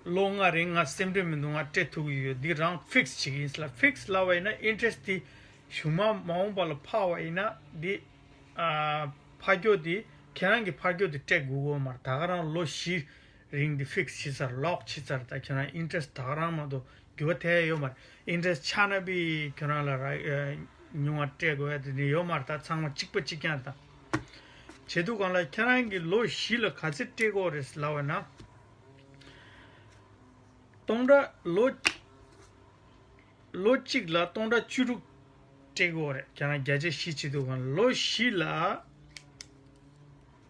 ལོ་ལྔ་རིང་ང་སེམས་ཁྲལ་མི་འདུག་ང་སྤྲད་ཐུབ་ཀྱི་ཡོད། འདི་རང་ཕིག་སི་བྱེད་ཀྱི་ཡིན་ལབ། ཕིག་སི་ལབ་པ་ཡིན་ན་ཨིན་ཊི་རེ་སི་དེ་གཞུག་མ་མ་འོངས་པ་ལ་འཕར་བ་ཡིན་ན་འདི། ཨ་ཕར་སྐྱོར་དེ་ཁྱེད་རང་གི་ཕར་སྐྱོར་དེ་སྤྲད་དགོས་གོ་མ་རེད། ད་ག་རང་ལོ་བཞི་རིང་དེ་ཕིག་སི་བྱས་ཚར། ལོག་བྱས་ཚར། ད་ཁྱེད་རང་ཨིན་ཊི་རེ་སི་ད་ག་རང་མ་གཏོགས་འགྱུར་བ་ཐེབས་ཡོད་མ་རེད། ཨིན་ཊི་རེ་སི་ཆག་ན་བི་ཁྱེད་རང་ལ་ར་ཉུང་བ་སྤྲད་དགོས་ཡ་དེ་འདྲ་ཡོད་མ་རེད། ད་ཚང་མ་གཅིག་པ་གཅིག་རྐྱང་རེད། ད་བྱེད་དུས་སྒང་ལ་ཁྱེད་རང་གི་ལོ་བཞི་ལ་ག་ཚོད་སྤྲད་དགོས་རེད་ལབ་པ་ན། སྟོང་ཕྲག་ལོ། ལོ་གཅིག་ལ་སྟོང་ཕྲག་བཅུ་དྲུག་སྤྲད་དགོས་རེད། ཁྱེད་རང་བརྒྱ་ཆ་བཞི་བྱེད་དུས་སྒང་ལ་ལོ་བཞི་ལ་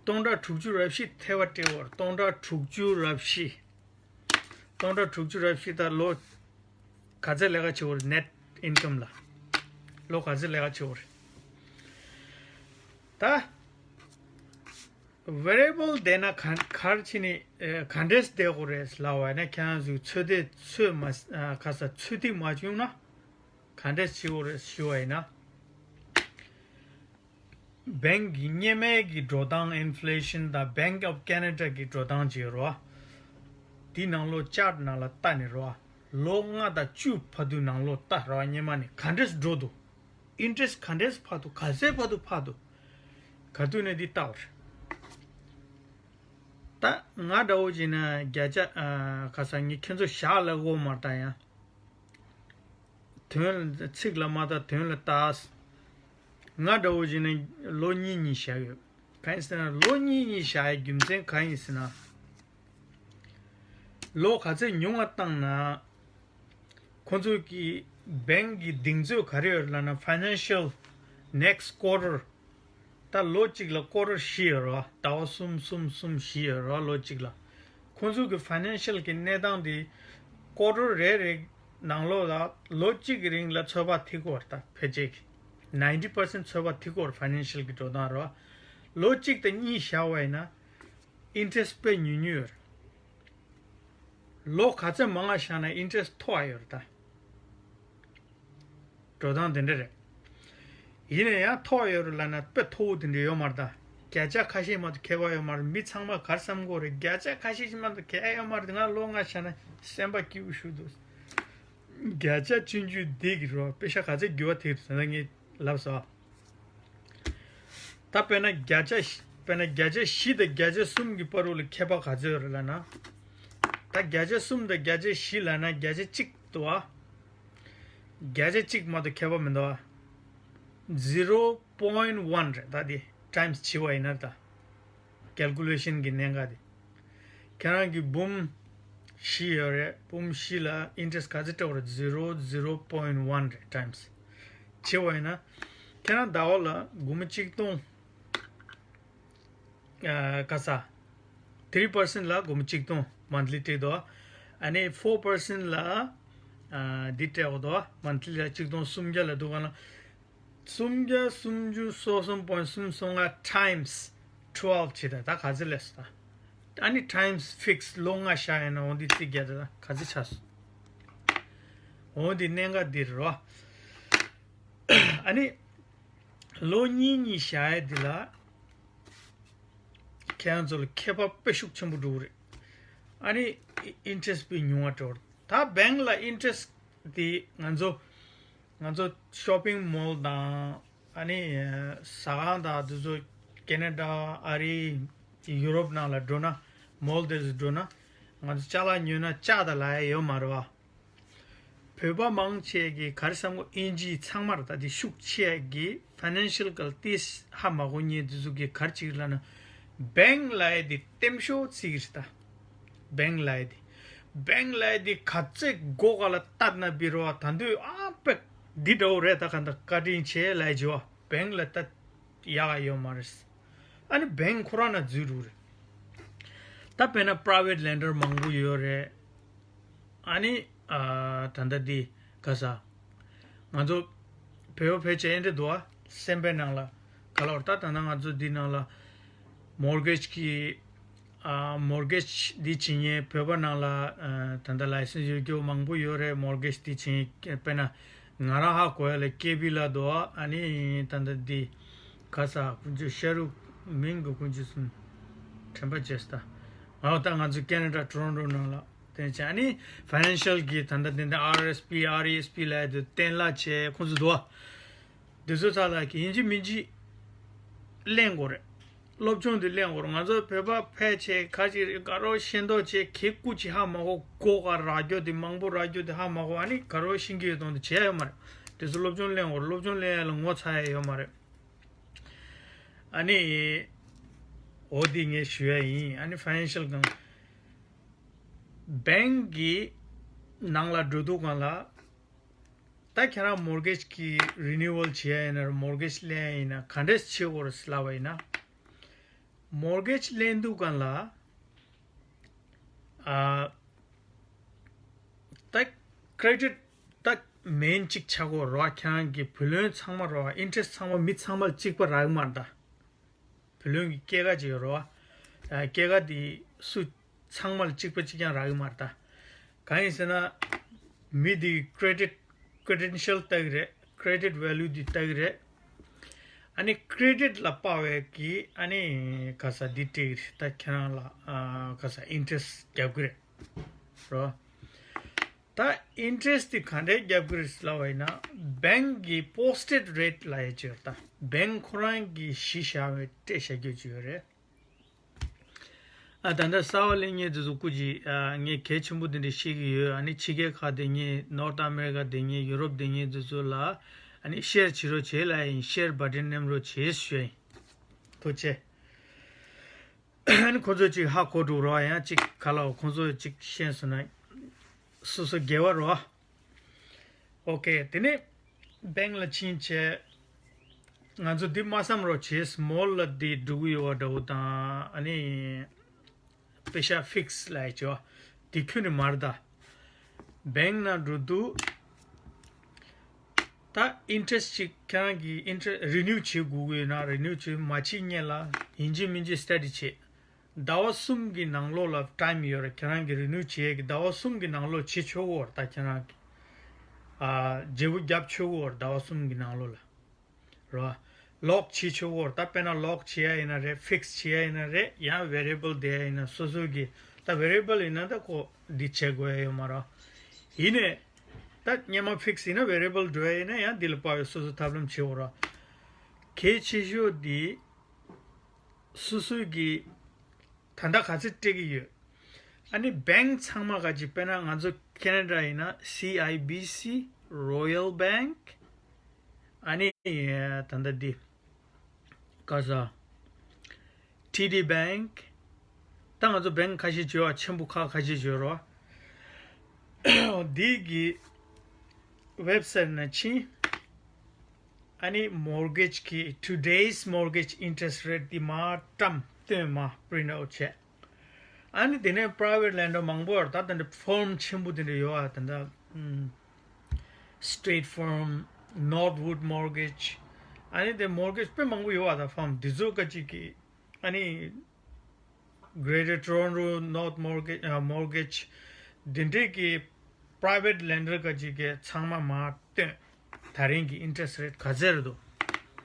སྟོང་ཕྲག་དྲུག་ཅུ་རེ་བཞི་ཐེ་བ་སྤྲད་དགོས་རེད། སྟོང་ཕྲག་དྲུག་ཅུ་རེ་བཞི། སྟོང་ཕྲག་དྲུག་ཅུ་རེ་བཞི་ད་ལོ་ག་ཚོད་ལས་ཀ་བྱེད་དགོས་རེད། ནེཊ་ཨིན་ཀམ་ལ་ལོ་ག་ཚོད་ལས་ཀ་བྱེད་དགོས་རེད། ད་ཝེ་རི་ཨེ་བལ་བསྡད་ན་ག་ག་རེ་བྱས་ནས་ཨེ་ག་འདྲས་བསྡད་དགོས་རེད་ལབ་པ་ཡིན་ན། ཁྱེད་རང་ཚོས་ཚོད་ལྟ་ཚོད་མ་ཨ་ག་ས་ཚོད་ཐིག་མ་བྱུང་ན་ག་འདྲས་བྱེད་དགོས་རེད་ཞུ་བ་ཡིན་ན། བེང་གི་སྔོན་མའི་གི་འགྲོ་སྟངས། ཨིན་ཕི་ལེ་ཤན་དང་བེང་ཨོཕ་ཁེ་ན་ཌ་གི་འགྲོ་སྟངས་བྱས་རོ། དེའི་ནང་ལོགས་ཅར་ནང་ལ་ལྟ་ནས་རོ། ལོ་ལྔ་དང་བཅུ་བར་དུ་ནང་ལོགས་ལྟ་རོ། སྔོན་མ་ནས་ག་འདྲས་འགྲོ་འདུག་ཨིན་ཊི་རེ་སི་ག་འདྲས་འཕར་འདུག་ག་ཚད་བར་དུ་འཕར་འདུག་ག་དུས་ནས་འདི་ལྟ་བར། ད་ང་འདྲ་བོ་བྱས་ན་བརྒྱ་ཆ་ཨ་ག་ས་ངས་ཁྱེད་ཚོ་ཞག་ལ་དགོས་མ་ལྟ་ཡང་། དོན་ལ་ཚིག་ལ་མ་ལྟ་དོན་ལ་ལྟ། ང་འདྲ་བོ་བྱས་ན་ལོ་གཉིས་གཉིས་བཞག་ཡོད། གང་ཡིན་ཟེར་ན་ལོ་གཉིས་གཉིས་བཞག་ཡའི་རྒྱུ་མཚན་གང་ཡིན་ཟེར་ན། ལོ་ག་ཚད་ཉུང་བ་བཏང་ན། ཁོང་ཚོ་གི་བེང་གི་གདེང་ཚོད་ག་རེ་ཡོད་ལབ་ན། ཕའི་ནན་ཤལ་ནེག་སི་ཊི་ཀོ་ཊར། ད་ལོ་གཅིག་ལ་ཀོ་ཊར་བཞི་ཡོད་རེད་བ། ཟླ་བ་གསུམ་གསུམ་གསུམ་བཞི་ཡོད་རེད་བ། ལོ་གཅིག་ལ། ཁོང་ཚོ་གི་ཕའི་ནན་ཤལ་གི་གནས་སྟངས་དེ་ཀོ་ཊར་རེ་རེ་ནང་ལོགས་ལ་ལོ་གཅིག་གི་རིང་ལ་ཚོད་དཔག་ཐིག་གོ་རེད། ད་ཕལ་ཆེར་གི་ནའིན་ཊི་པར་སེན་ཊི་ཚོད་དཔག་ཐིག་གོ་རེད། ཕའི་ནན་ཤལ་གི་འགྲོ་སྟངས་རེད་བ། ལོ་གཅིག་དང་གཉིས་བཞག་པ་ཡིན་ན་ཨིན་ཊི་རེ་སི་དཔེ་ཉུང་ཉུང་ཡོད་རེད། ལོ་ག་ཚད་མང་བ་བཞག་ན་ཨིན་ཊི་རེ་སི་མཐོ་བ་ཡོད་རེད་ད། འགྲོ་སྟངས་དེ་འདྲ་རེད། ཡིན་ན་ཡང་མཐོ་བ་ཡོད་རེད་ལབ་ན་དཔེ་མཐོ་བོ་དེ་འདྲ་ཡོད་མ་རེད་ད། བརྒྱ་ཆ་ཁ་ཤས་མ་གཏོགས་ཁྱད་པར་ཡོད་མ་རེད། མི་ཚང་མ་ག་རེ་བསམ་གོ་རེད། བརྒྱ་ཆ་ཁ་ཤས་ཤིག་མ་གཏོགས་གལ་ཡོད་མ་རེད། ང་ལོ་ལྔ་བཞག་ན་སེམས་པ་སྐྱིད་པོ་ཞིག་འདུག་བརྒྱ་ཆ་བཅུ་བཅུ་བསྡད་ཀྱི་རེད། པེ་ཤ་ག་ཚད་འགྱུར་བ་ཐེབས་ཟེར་ན་ངས་ལབ་སོང་། ད་དཔེར་ན་བརྒྱ་ཆ་བཞི། དཔེར་ན་བརྒྱ་ཆ་བཞི་དང་བརྒྱ་ཆ་གསུམ་གྱི་བར་དུ་ལ་ཁྱད་པར་ག་ཚོད་ཡོད་རེད་ལབ་ན། ད་བརྒྱ་ཆ་གསུམ་དང་བརྒྱ་ཆ་བཞི་ལབ་ན་བརྒྱ་ཆ་གཅིག་འདུག་བ། བརྒྱ་ཆ་གཅིག་མ་གཏོགས་ཁྱད་པར་མི་འདུག་བ། ཟི་རོ་པོ་ཡིན་ཊི་ཝན་རེད། ད་དེ་ཊའིམ་སི་བྱས་པ་ཡིན་ན་ད། ཀལ་ཀུ་ལེ་ཤན་གྱི་གནད་འགག་དེ། ཁྱེད་རང་གི་འབུམ་བཞི་ཡོད་རེད། འབུམ་བཞི་ལ་ཨིན་ཊི་རེ་སི་ག་ཚོད་སྤྲད་པ་རེད། ཟི་རོ་ཟི་རོ་པོ་ཡིན་ཊི་ཝན་རེད། ཊའིམ་སི་བྱས་པ་ཡིན་ན། ཁྱེད་རང་ཟླ་བ་ལ་སྒོར་མོ་གཅིག་སྟོང་། ཨ་ག་ས། ཐི་རི་པར་སེན་ཊི་ལ་སྒོར་མོ་གཅིག་སྟོང་མན་ཐི་ལི་སྤྲད་འདུག་ཨ་ནི་ཕོར་པར་སེན་ཊི་ལ་ཨ་འདི་སྤྲད་འདུག་མན་ཐི་ལི་ལ་གཅིག་སྟོང་སུམ་བརྒྱ་ལ་འདུག་ག་ལ། སུམ་བརྒྱ་སུམ་ཅུ་སོ་གསུམ་པོ་ཡིན་ཊི་སུམ་སོ་ལྔ་ཊའིམ་སི་ཊུ་ཝེལ་བྱེད་ད། ད་ག་ཚོད་སླེབས་སོང་ད། ཨ་ནི་ཊའིམ་ཕིག་སི་ལོ་ལྔ་བཞག་ཡིན་ན་འོ་འདི་རྩིས་རྒྱག་ད་ག་ཚོད་ཆགས་སོང་། འོ་འདི་གནད་འགག་འདི་རེད་བ། ཨ་ནི་ལོ་གཉིས་གཉིས་བཞག་ཡ་འདི་ལ་ཁྱེད་རང་ཚོ་ལ་ཁེ་བབ་དཔེ་ཤུགས་ཆེན་པོ་འགྲོ་གི་རེད། ཨ་ནི་ཨི་ཨིན་ཊི་རེ་སི་དཔེ་ཉུང་བ་འགྲོ་གི་རེད། ད་བེང་ལ་ཨིན་ཊི་རེ་སི་འདི་ང་ཚོ་ང་ཚོ་ཤོ་པིང་མོལ་དང་ཨ་ནི་ཟ་ཁང་དང་དེ་ཚོ་ཁེ་ན་ཌ་ཨ་རི་ཡུ་རོབ་ནང་ལ་འགྲོ་ན་མོལ་དེ་ཚོ་འགྲོ་ན་ང་ཚོ་ཅ་ལག་ཉོས་ན་ལྕགས་དང་ལག་ཡ་ཡོད་མ་རེད་བ། བོད་པ་མང་ཆེ་གི་ག་རེ་བསམ་གོ་ཨིན་ཇི་ཚང་མར་ད་དེ་ཤུགས་ཆེ་གི་ཕའི་ནན་ཤལ་གལ་ཏིས་ཧ་མ་གོ་ཉེ་དེ་ཚོ་གི་ག་རེ་ཅིག་ལ་ན་བེང་ལ་ཡ་དེ་ལྟེམ་ཤོག་ཚིག་རེད་ད། བེང་ལ་ཡ་དེ་བེང་ལ་ཡ་དེ་ག་ཚོད་སྒོ་ག་ལ་བཏབ་ན་བི་རོ་བ་ད་འདོད་ཨ་པེག་འདི་འདྲ་བོ་རེད་ད་ག་འདྲ་བཀའ་དྲིན་ཆེ་ལ་ཡ་བྱེད་བ་བེང་ལ་ད་ཡག་ཡོད་མ་རེད། ཨ་ནི་བེང་ཁོ་རང་ན་འཛུལ་རུ་རེད། ད་དཔེར་ན་པ་རའི་ཝེ་ཊི་ལེན་ཌར་མང་པོ་ཡོད་རེད། ཨ་ནི་ཨ་ད་ལྟ་འདི་ག་ས་ང་ཚོ་བོད་པ་ཕལ་ཆེར་ཨེ་འདྲ་འདུག་ཨ། སེམས་པའི་ནང་ལ་ག་ལ་བར་ད་ད་ལྟ་ང་ཚོ་འདི་ནང་ལ་མོར་གེཇ་གི་ཨ་མོར་གེཇ་འདི་བྱེད་མཁན་བོད་པ་ནང་ལ་ཨ་ད་ལྟ་ལའི་སེན་སི་ཡོད་རྒྱུ་མང་པོ་ཡོད་རེད། མོར་གེཇ་འདི་བྱེད་མཁན་དཔེར་ན་ང་རང་ཧ་གོ་ཡ་ལ་ཀེ་བི་ལ་འདུག་ཨ། ཨ་ནི་ད་ལྟ་འདི་ག་ས་ཀུན་སྤྱོད་ཤ་རུ་མིང་གི་ཀུན་སྤྱོད་གསུམ་དྲན་པ་བརྗེད་སོང་ད། ང་ད་ང་ཚོ་ཁེ་ན་ཌ་ཊོ་རོན་ཊོ་ནང་ལ། དེ་བྱས་ཨ་ནི་ཕའི་ནན་ཤལ་གྱི་ད་ལྟ་དེ་འདྲ་ཨར་ཨེས་པི་ཨར་ཨི་ཨེས་པི་ལབ་ཡ་དེ་གཏན་ལ་བྱས་ཁོང་ཚོ་འདུག་བ། དེ་ཚོ་ཚ་ལ་གི་ཡིན་གཅིག་མིན་གཅིག་གླེང་དགོས་རེད། སློབ་སྦྱོང་དེ་གླེང་དགོས་རེད། ང་ཚོ་བོད་པ་ཕལ་ཆེར་ཁ་ཅིག་རེད་ག་རོ་ཤེས་མདོག་བྱས་ཁྱེད་སྐུ་ཅི་ཧ་མ་གོ་སྒོ་ག་རག་རྒྱུ་དེ་མང་པོ་རག་རྒྱུ་དེ་ཧ་མ་གོ་ཨ་ནི་ག་རོ་ཤེས་ཀྱི་ཡོད་དོན་དེ་བྱས་ཡོད་མ་རེད། དེ་ཚོ་སློབ་སྦྱོང་གླེང་དགོས་རེད། སློབ་སྦྱོང་གླེང་ཡ་ལ་ངོ་ཚ་ཡ་ཡོད་མ་རེད། ཨ་ནི། འོ་དེ་ངས་ཞུ་ཡ་ཡིན། ཨ་ནི་ཕའི་ནན་ཤལ་གང་། བེང་གི་ནང་ལ་འགྲོ་དུས་སྒང་ལ། ད་ཁྱེད་རང་མོར་གེཇ་གི་རི་ནིའུ་ཝལ་བྱེད་ཡ་ཡིན་ན་རེད། མོར་གེཇ་ལེན་ཡ་ཡིན་ན་ག་འདྲས་བྱེད་དགོས་རེད་ལབ་པ་ཡིན་ན། མོར་གེཇ་ལེན་དུས་སྒང་ལ། ཨ། ད་ཀེ་རེ་ཌིཊ་ད་མེན་གཅིག་ཆགས་ཀྱི་ཡོད་རེད་བ། ཁྱེད་རང་གི་བུ་ལོན་ཚང་མ་རེད་བ། ཨིན་ཊི་རེ་སི་ཊི་ཚང་མ་མི་ཚང་མ་ལ་གཅིག་པ་རག་གི་མ་རེད་ད། བུ་ལོན་གྱི་སྐྱེད་ཀ་ཅིག་ཡོད་རེད་བ། ཨ། སྐྱེད་ཀ་དེ་སུ་ཚང་མ་ལ་གཅིག་པ་གཅིག་རྐྱང་རག་གི་མ་རེད་ད། གང་ཡིན་ཟེར་ན། མི་དེའི་ཀེ་རེ་ཌིཊ་ཀེ་རེ་ཌེན་ཤལ་ལྟ་གི་རེད། ཀེ་རེ་ཌིཊ་ཝེ་ལུ་དེ་ལྟ་གི་རེད། ཨ་ནི་ཀེ་རེ་ཌིཊ་ལ་དཔག་པའི་གི་ཨ་ནི་ག་ས་འདི་སྤྲད་གི་རེད། ད་ཁྱེད་རང་ལ་ཨ་ག་ས་ཨིན་ཊི་རེ་སི་ཊི་རྒྱབ་གི་རེད། རོ། ད་ཨིན་ཊི་རེ་སི་ཊི་དེ་ག་འདྲས་རྒྱབ་གི་རེད་ལབ་པ་ཡིན་ན་བེང་གི་པོ་སི་ཊེཌ་རེཊ་ལབ་ཡ་ཅིག་ཡོད་རེད། ད་བེང་ཁོ་རང་གི་གཞི་བཞག་པའི་སྤྲད་བཞག་རྒྱུ་ཅིག་ཡོད་རེད། ཨ་ད་ལྟ་གསར་པ་གླེང་མཁན་དེ་ཚོ་སྐུ་མཁྱེན། ཨ་ངས་གལ་ཆེན་པོ་དེ་འདྲ་བཤད་ཀྱི་ཡོད། ཨ་ནི་ཕྱི་རྒྱལ་ཁག་བསྡད་མཁན་ནོར་ཐི་ཨ་མེ་རི་ཀ་བསྡད་མཁན་ཡུ་རོབ་བསྡད་མཁན་དེ་ཚོ་ལ་ཨ་ནི་ཤེར་བྱེད་རོགས་བྱེད་ལབ་ཡིན། ཤེར་བ་ཊན་མནན་རོགས་བྱེད་ཞུ་ཡ་ཡིན། ཐུགས་རྗེ་ཆེ། ཨ་ནི་ཁོ་ཚོས་ཅིག་ཧ་གོ་འགྲོ་རོགས། ཡང་ཅིག་ག་ལ་ཁོ་ཚོས་ཅིག་ཤེས་སོང་ན་སོ་སོ་དགེ་བ་རོགས། ཨོ་ཀེ། དེ་ནས་བེང་ལ་ཕྱིན་བྱས། ང་ཚོ་འདི་མ་བསམ་རོགས་བྱེད། མོལ་ལ་འདི་འགྲོ་གི་ཡོད་པ་འདྲ་བོ་དང་། ཨ་ནི་པེ་ཤ་ཕིག་སི་ལབ་ཡ་ཅིག་ཡོད། འདི་ཁྱོན་ནས་མ་རེད་ད། བེང་ནང་འགྲོ་དུས་ད་ཨིན་ཊི་རེ་སི་ཊི་ཅིག་ཁྱེད་རང་གི་ཨིན་ཊི་རེ་སི་ཊི་རི་ནིའུ་བྱེད་དགོས་ཀྱི་ཡོད་ན་རི་ནིའུ་བྱེད། མ་བྱེད་སྔོན་ལ་ཡིན་གཅིག་མིན་གཅིག་སི་ཊ་ཌི་བྱེད། ཟླ་བ་གསུམ་གྱི་ནང་ལོགས་ལ་ཊའིམ་ཡོད་རེད། ཁྱེད་རང་གི་རི་ནིའུ་བྱེད་ཡས་ཀྱི་ཟླ་བ་གསུམ་གྱི་ནང་ལོགས་བྱེད་ཆོག་གི་ཡོད་རེད། ད་ཁྱེད་རང་གི་ཨ་བརྗེ་པོ་རྒྱབ་ཆོག་གི་ཡོད་རེད། ཟླ་བ་གསུམ་གྱི་ནང་ལོགས་ལ་རེད་བ། ལོག་བྱེད་ཆོག་གི་ཡོད་རེད། ད་དཔེར་ན་ལོག་བྱེད་ཡ་ཡིན་ན་རེད། ཕིག་སི་བྱེད་ཡ་ཡིན་ན་རེད། ཡང་ཝེ་རི་ཨེ་བལ་བསྡད་ཡ་ཡིན་ན་སོ་སོ་གི། ད་ཝེ་རི་ཨེ་བལ་ཡིན་ན་ད་ཁོ་འདི་བྱེད་དགོས་ཡ་ཡོད་མ་རེད། ཡིན་ནའི་ད་སྔོན་མ་ཕིག་སི་ཡིན་ན་ཝེ་རི་ཨེ་བལ་འགྲོ་ཡ་ཡིན་ན་ཡང་འདི་ལ་དཔག་པའི་སོ་སོ་ཐབས་ལམ་བྱེད་དགོས་རེད། གལ་ཆེ་ཤོས་འདི་སོ་སོའི་གི་ད་ལྟ་ག་ཚོད་སྤྲད་ཀྱི་ཡོད། ཨ་ནི་བེང་ཚང་མ་ག་ཅིག་དཔེར་ན་ང་ཚོ་ཁེ་ན་ཌ་ཡིན་ན་སི་ཨའི་བི་སི། རོ་ཡལ་བེང་། ཨ་ནི་ད་ལྟ་འདི་ག་ས་ཊི་ཌི་བེང་། ད་ང་ཚོ་བེང་ཁ་ཤས་བརྗོད་པ་ཆེན་པོ་ཁག་ཁ་ཤས་བརྗོད་རོགས། འདི་གི་ཝེབ་སའིཊ་ནང་ཕྱིན། ཨ་ནི་མོར་གེཇ་གི་ཊུ་ཌེ་སི་མོར་གེཇ་ཨིན་ཊི་རེ་སི་ཊི་རེཊ་འདི་མར་བཀྲམ་སྟོན། མར་པི་རིན་ཊི་ཨའུཊ་བྱས། ཨ་ནི་དེ་ནས་པ་རའི་ཝེཊ་ལེན་ཌར་མང་པོ་ཡོད་རེད། ད་དེ་འདྲ་ཕརམ་ཆེན་པོ་དེ་འདྲ་ཡོད་ཨ། དེ་འདྲ་ཨམ་སི་ཊེཊ་ཕརམ། ནོར་ཐི་ཝུཌ་མོར་གེཇ། ཨ་ནི་དེ་མོར་གེཇ་དཔེ་མང་པོ་ཡོད་ཨ། ད་ཕརམ་དེ་ཚོ་ཁ་ཅིག་གི་ཨ་ནི་ Greater Toronto North Mortgage ཨ་Mortgage འདི་འདྲའི་གི་private lender ག་ཅིག་གི་ཚང་མ་མར་བཏོན། ད་རིང་གི་interest rate ག་ཚད་རེད་འདུག་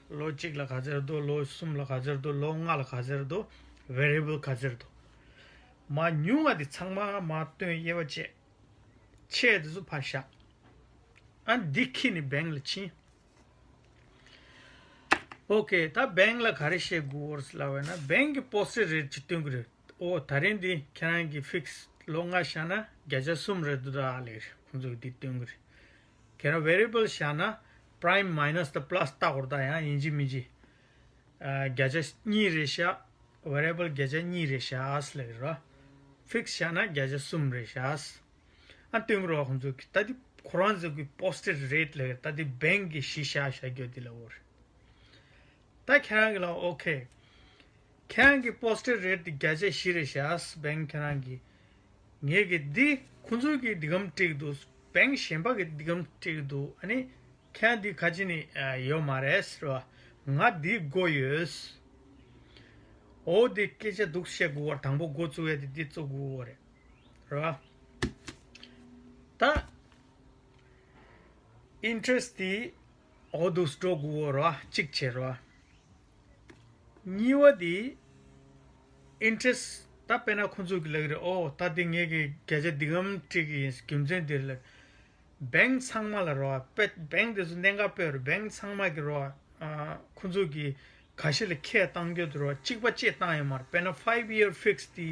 ལོ་གཅིག་ལ་ག་ཚད་རེད་འདུག་ལོ་གསུམ་ལ་ག་ཚད་རེད་འདུག་ལོ་ལྔ་ལ་ག་ཚད་རེད་འདུག Variable ག་ཚད་རེད་འདུག་མར་ཉུང་བ་དེ་ཚང་མ་མར་བཏོན། དབྱེ་བ་བཅད། ཆེ་དེ་ཚོ་ཕར་བཞག་ཨ་འདི་འཁྱེར་ནས་bank ལ་ཕྱིན། ཨོ་ཀེ། ད་bank ལ་ག་རེ་བཤད་དགོས་ལབ་པ་ན་bank གི་posted rate ཅིག་སྟོན་གི་རེད། ཨོ་ད་རིང་འདི་ཁྱེད་རང་གི་fix ལོ་ལྔ་བཞག་ན་བརྒྱ་ཆ་གསུམ་རེད་འདུག་ད་ལབ་ཀྱི་རེད། ཁོང་ཚོ་གི་འདི་སྟོན་གི་རེད། ཁྱེད་རང་variable བཞག་ན་prime minus the plus བལྟ་དགོས་རེད། ད་ཡང་ཡིན་གཅིག་མིན་གཅིག་ཨ་བརྒྱ་ཆ་གཉིས་རེ་བཞག variable བརྒྱ་ཆ་གཉིས་རེ་བཞག་ལབ་ཀྱི་རེད། fix བཞག་ན་བརྒྱ་ཆ་གསུམ་རེ་བཞག་ཨ་སྟོན་གི་རེད། ཁོང་ཚོ་གི་ད་འདི་ཁོ་རང་ཚོ་གི་posted rate ལབ་ཀྱི་རེད། ད་འདི་bank གི་གཞི་བཞག་བཞག་རྒྱུ་འདི་ལབ་ཀྱི་རེད། ད་ཁྱེད་རང་གི་ལ་ཨོ་ཀེ། ཁྱེད་རང་གི་posted rate དེ་བརྒྱ་ཆ་བཞི་རེ་བཞག bank ཁྱེད་རང་གི། ངས་གི་འདི་ཁོང་ཚོ་གི་འདི་གམ་སྤྲད་ཀྱི་འདུག bank གཞན་པ་གི་འདི་གམ་སྤྲད་ཀྱི་འདུག་ཨ་ནི་ཁྱེད་རང་འདི་ག་ཅི་ནི་ཡོད་མ་རེད་ཟེར་བ། ང་འདི་དགོས་ཡོད། ཨོ་འདི་སྐད་ཆ་འདུག་བཤད་དགོས་པ་དང་པོ་འགོ་བཙུགས་ཡ་དེ་འདི་བཙུགས་དགོས་པ་རེད། རེད་བ། ད་interest དེ་ཨོ་འདུག་འགྲོ་དགོས་པ་རེད་བ། གཅིག་བྱས་རེད་བ། གཉིས་པ་དེ་interest ད་དཔེར་ན་ཁོང་ཚོ་གི་ལབ་ཀྱི་རེད། ཨོ་ད་དེ་ངས་གི་བརྒྱ་ཆ་འདི་གམ་སྤྲད་ཀྱི་ཡིན། རྒྱུ་མཚན་འདིར་ལ་bank ཚང་མ་ལ་རེད་བ། དཔེ་bank དེ་ཚོ་གནད་འགག་དཔེ་རེད། bank ཚང་མ་གི་རེད་བ། ཁོང་ཚོ་གི་ག་ཤེད་ལ་ཁས་བཏང་རྒྱུ་དེ་རེད་བ། གཅིག་པ་གཅིག་བཏང་ཡོད་མ་རེད། དཔེར་ན་five year fix དེ་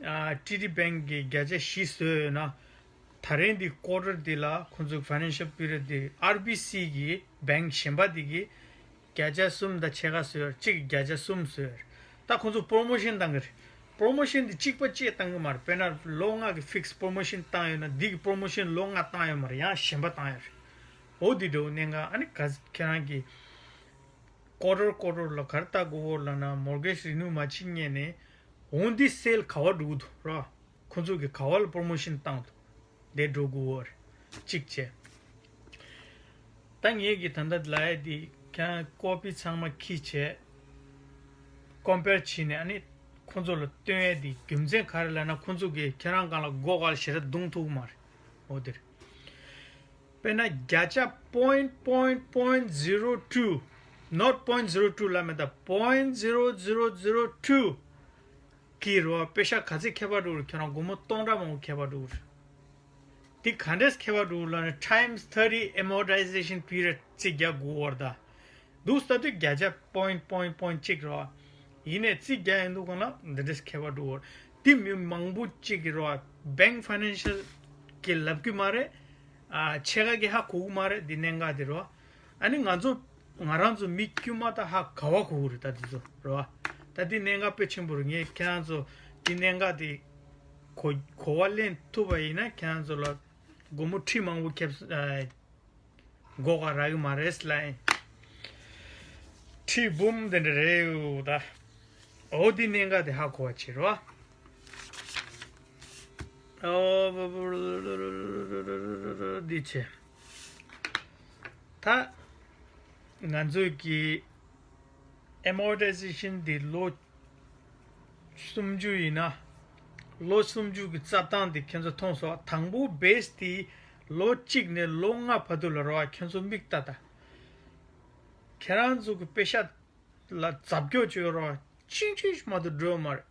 ཨ་TD bank གི་བརྒྱ་ཆ་བཞི་བཟོས་ཡོད་ན། ད་རིང་འདི་quarter འདི་ལ་ཁོང་ཚོ་financial period འདི་RBC གི་bank གཞན་པ་འདི་གི་བརྒྱ་ཆ་གསུམ་དང་ཕྱེད་ཀ་བཟོས། གཅིག་བརྒྱ་ཆ་གསུམ་བཟོས། ད་ཁོང་ཚོ་promotion བཏང་གི་རེད། promotion འདི་གཅིག་པ་གཅིག་བཏང་གི་མ་རེད། དཔེར་ན་ལོ་ལྔ་གི་fix promotion བཏང་ཡོད་ན་འདི་གི་promotion ལོ་ལྔ་བཏང་ཡོད་མ་རེད། ཡང་གཞན་པ་བཏང་ཡོད་རེད། འོ་འདི་འདྲ་བོ་གནད་འགག་ཨ་ནི་ག་ཁྱེད་རང་གི་quarter quarter ལ་ག་རེ་བལྟ་དགོས་ལབ་ན་mortgage renew མ་བྱེད་སྔོན་ནས་འོ་འདི་sale ག་པར་འགྲོ་གི་འདུག་ར། ཁོང་ཚོ་གི་ག་པར་ལ་promotion བཏང་འདུག་དེ་འགྲོ་དགོས་པ་རེད། གཅིག་བྱས། ད་ངས་ཀྱི་ད་ལྟ་ལབ་ཡ་འདི་ཁྱེད་རང་copy ཚང་མ་ཁྱི་བྱས། compare བྱས་ནས་ཨ་ནི་ཁོང་ཚོ་ལ་སྟོན་ཡ་འདི་རྒྱུ་མཚན་ག་རེ་ལབ་ན་ཁོང་ཚོ་གིས་ཁྱེད་རང་སྒང་ལ་སྒོ་ག་ལ་ཞེ་དྲག་རྡུང་ཐུབ་ཀྱི་མ་རེད། འོ་དེ་རེད། དཔེར་ན་བརྒྱ་ཆ་point point point zero two not point zero two ལབ་མེད་ད། point zero zero zero two གི་རོ་པེ་ཤ་ག་ཚད་ཁྱད་པར་འགྲོ་རུ་ཁྱོད་རང་སྒོར་མོ་སྟོང་ཕྲག་མང་པོ་ཁྱད་པར་འགྲོ་རུ། འདི་ག་འདྲས་ཁྱད་པར་འགྲོ་རུ་ལབ་ན་times thirty amortization period རྩིས་རྒྱག་དགོས་བར་ད། འདུག་ས་དུས་བརྒྱ་ཆ་point point point གཅིག་རོ། ཡིན་ནས་རྩིས་རྒྱག་ཡིན་འདུག་ག་ན་འདི་འདྲས་ཁྱད་པར་འགྲོ་བར། འདི་མི་མང་པོ་གཅིག་གི་རོ། bank financial གི་ལབ་གི་མ་རེད། ཨ་ཕྱེད་ཀ་གི་ཧ་གོ་གི་མ་རེད་འདི་གནད་འགག་འདི་རོ། ཨ་ནི་ང་ཚོ་ང་རང་ཚོ་མི་དཀྱུས་མ་ད་ཧ་ག་བ་གོ་གི་རེད་ད་འདི་ཚོ་རོ། ད་འདི་གནད་འགག་དཔེ་ཆེན་པོ་རེད། ངས་ཁྱེད་རང་ཚོ་འདི་གནད་འགག་འདི་གོ་གོ་བ་ལེན་ཐུབ་པ་ཡིན་ན་ཁྱེད་རང་ཚོ་ལ་སྒོར་མོ་ཁྲི་མང་པོ་ཁྱབ་ཨ་སྒོ་ག་རག་གི་མ་རེད་ལབ་ཡིན། ཁྲི་འབུམ་དེ་འདྲ་རེད་ཡོད་ད། འོ་འདི་གནད་འགག་དེ་ཧ་གོ་བ་བྱེད་རོ། འདི་བྱས། ད་ང་ཚོས་ཀྱི་amortization འདི་ལོ་སུམ་ཅུ་ཡིན་ན། ལོ་སུམ་ཅུ་གི་རྩ་སྟངས་འདི་ཁྱེད་ཚོ་མཐོང་སོང་། དང་པོ་base དེ་ལོ་གཅིག་ནས་ལོ་ལྔ་བར་དུ་ལ་རོ། ཁྱེད་ཚོ་མིག་ལྟ་ད། ཁྱེད་རང་ཚོ་གི་པེ་ཤ་ལ་རྫབ་སྐྱོ་བྱོས་རོགས། ཅིང་ཅིང་མ་གཏོགས་འགྲོ་མ་རེད།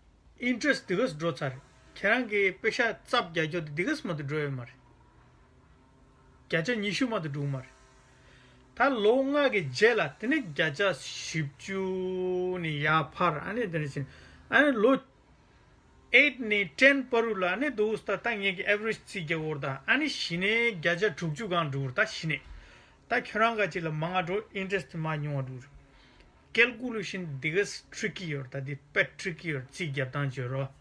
interest འདི་གས་འགྲོ་ཚར། ཁྱེད་རང་གི་པེ་ཤ་རྩབ་རྒྱག་རྒྱུ་དེ་འདི་གས་མ་གཏོགས་འགྲོ་ཡོད་མ་རེད། བརྒྱ་ཆ་ཉི་ཤུ་མ་གཏོགས་འགྲོ་མ་རེད། ད་ལོ་ལྔ་གི་རྗེས་ལ་དེ་ནི་བརྒྱ་ཆ་བཞི་བཅུ་ནས་ཡར་འཕར། ཨ་ནི་དེ་ནི་ཕྱིན། ཨ་ནི་ལོ་eight ནས་ten བར་དུ་ལ་ཨ་ནི་འདུག་ད། ད་ངེད་ཀྱི་average རྩིས་རྒྱག་འོར་ད། ཨ་ནི་གཞི་ནས་བརྒྱ་ཆ་དྲུག་ཅུ་སྒང་འགྲོ་འོར་ད་གཞི་ནས། ད་ཁྱོད་རང་ག་ཅིག་ལ་མང་ང་འགྲོ། interest མ་ཉུང་བ་འགྲོ། calculation འདི་གས་tricky ཡོད་ད། འདི་དཔེ་tricky ཡོད། རྩིས་རྒྱབ་སྟངས་བྱོས་རོགས།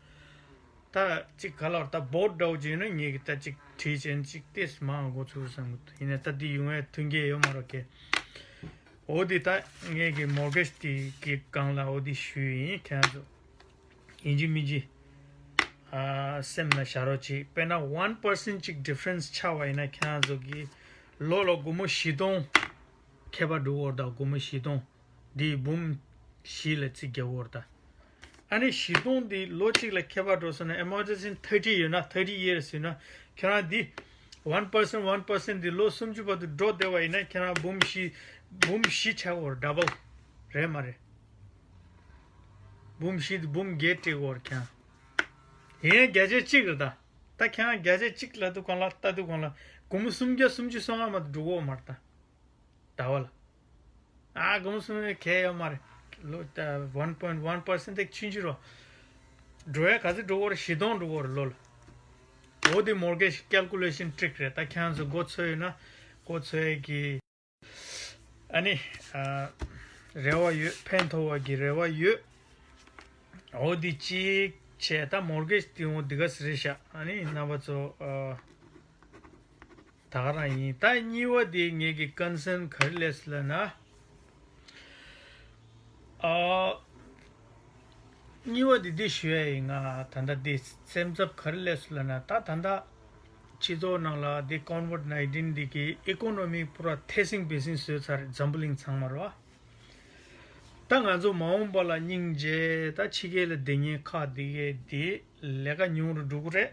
ད་ཅིག་ག་ལ་ད་board འདྲ་བོ་ཅིག་ཡིན་ན་ངེད་ཀྱི་ད་ཅིག་བྲིས་ཅན་ཅིག་ཏེས་མང་འགོ་ཚུགས་བསམ་གི་འདུག་ཡིན་ནའི་ད་འདི་ཡོང་བའི་མཐུན་རྐྱེན་ཡོད་མ་རོགས་ཀྱི། འོ་འདི་ད་ངེད་ཀྱི་mortgage འདི་གི་སྒང་ལ་འོ་འདི་ཞུས་ཡིན་ཁྱེད་ཚོ། ཡིན་གཅིག་མིན་གཅིག་ཨ་སེམས་ལ་བཞག་རོགས་གྱིས། དཔེར་ན་one percent ཅིག་difference ཆགས་པ་ཡིན་ན་ཁྱེད་རང་ཚོ་གི་ལོ་ལ་སྒོར་མོ་བཞི་སྟོང་ཁྱད་པར་འགྲོ་འོར་ད། སྒོར་མོ་བཞི་སྟོང་འདི་འབུམ་བཞི་ལ་རྩིས་རྒྱག་འོར་ད། ཨ་ནི་བཞི་སྟོང་འདི་ལོ་གཅིག་ལ་ཁྱད་པར་འགྲོ་སོང་ན། amortization thirty ཡོད་ན། thirty years ཡོད་ན། ཁྱེད་རང་འདི་one percent one percent འདི་ལོ་སུམ་ཅུ་བར་དུ་འགྲོ་བསྡད་པ་ཡིན་ན། ཁྱེད་རང་འབུམ་བཞི། འབུམ་བཞི་ཆགས་ཡོད་རེད། double རེད་མ་རེད། འབུམ་བཞི་འདི་འབུམ་བརྒྱད་སྤྲད་ཡོད་རེད་ཁྱེད་རང་། ཡིན་ཡང་བརྒྱ་ཆ་གཅིག་རེད་ད། ད་ཁྱེད་རང་བརྒྱ་ཆ་གཅིག་ལབ་དུས་སྒང་ལ། ལྟ་དུས་སྒང་ལ་སྒོར་མོ་སུམ་བརྒྱ་སུམ་ཅུ་སོ་ལྔ་མ་གཏོགས་འགྲོ་གི་ཡོད་མ་རེད་ད། ཟླ་བ་ལ། ཨ། སྒོར་མོ་སུམ་བརྒྱ་གང་ཡང་ཡོད་མ་རེད། ལོ་ད་one point one percent དེ་ཆུང་ཆུང་རེད། འགྲོ་ཡ་ག་ཚོད་འགྲོ་གི་ཡོད་རེད། བཞི་སྟོང་འགྲོ་གི་ཡོད་རེད་ལོ་ལ། འོ་དེ་mortgage calculation trick རེད། ད་ཁྱེད་རང་ཚོ་མགོ་ཚོད་ཡོད་ན། མགོ་ཚོད་ཡ་གི། ཨ་ནི། ཨ། རེ་བ་ཡོད། ཕན་ཐོགས་པ་གི་རེ་བ་ཡོད། འོ་དེ་གཅིག་བྱས། ད་mortgage དེ་འོ་དེ་ག་ཟེ་རེད་ཤག་ཨ་ནི་རྣམ་པ་ཚོ། ཨ། ད་ག་རང་ཡིན། ད་གཉིས་པ་དེ་ངེད་ཀྱི་concern ག་རེ་སླེབས་སོང་ལབ་ན། ཨ། གཉིས་པ་དེ་འདི་ཞུ་ཡ་ཡིན། ང་ད་ལྟ་འདི་སེམས་འཚབ་ག་རེ་སླེབས་སོང་ལབ་ན། ད་ད་ལྟ་སྤྱི་ཚོགས་ནང་ལ་འདི་COVID nineteen འདི་གིས་economy པུ་ར་ཐེ་སྲིང་བེ་སྲིང་བཟོས་ཚར་རེད། འཛམ་བུ་གླིང་ཚང་མ་རེད་བ། ད་ང་ཚོ་མ་འོངས་པ་ལ་སྙིང་རྗེ། ད་ཕྱི་རྒྱལ་ལ་སྡོད་མཁན་ཁག་འདི་གས་འདི་ལས་ཀ་ཉུང་རུ་འགྲོ་གི་རེད།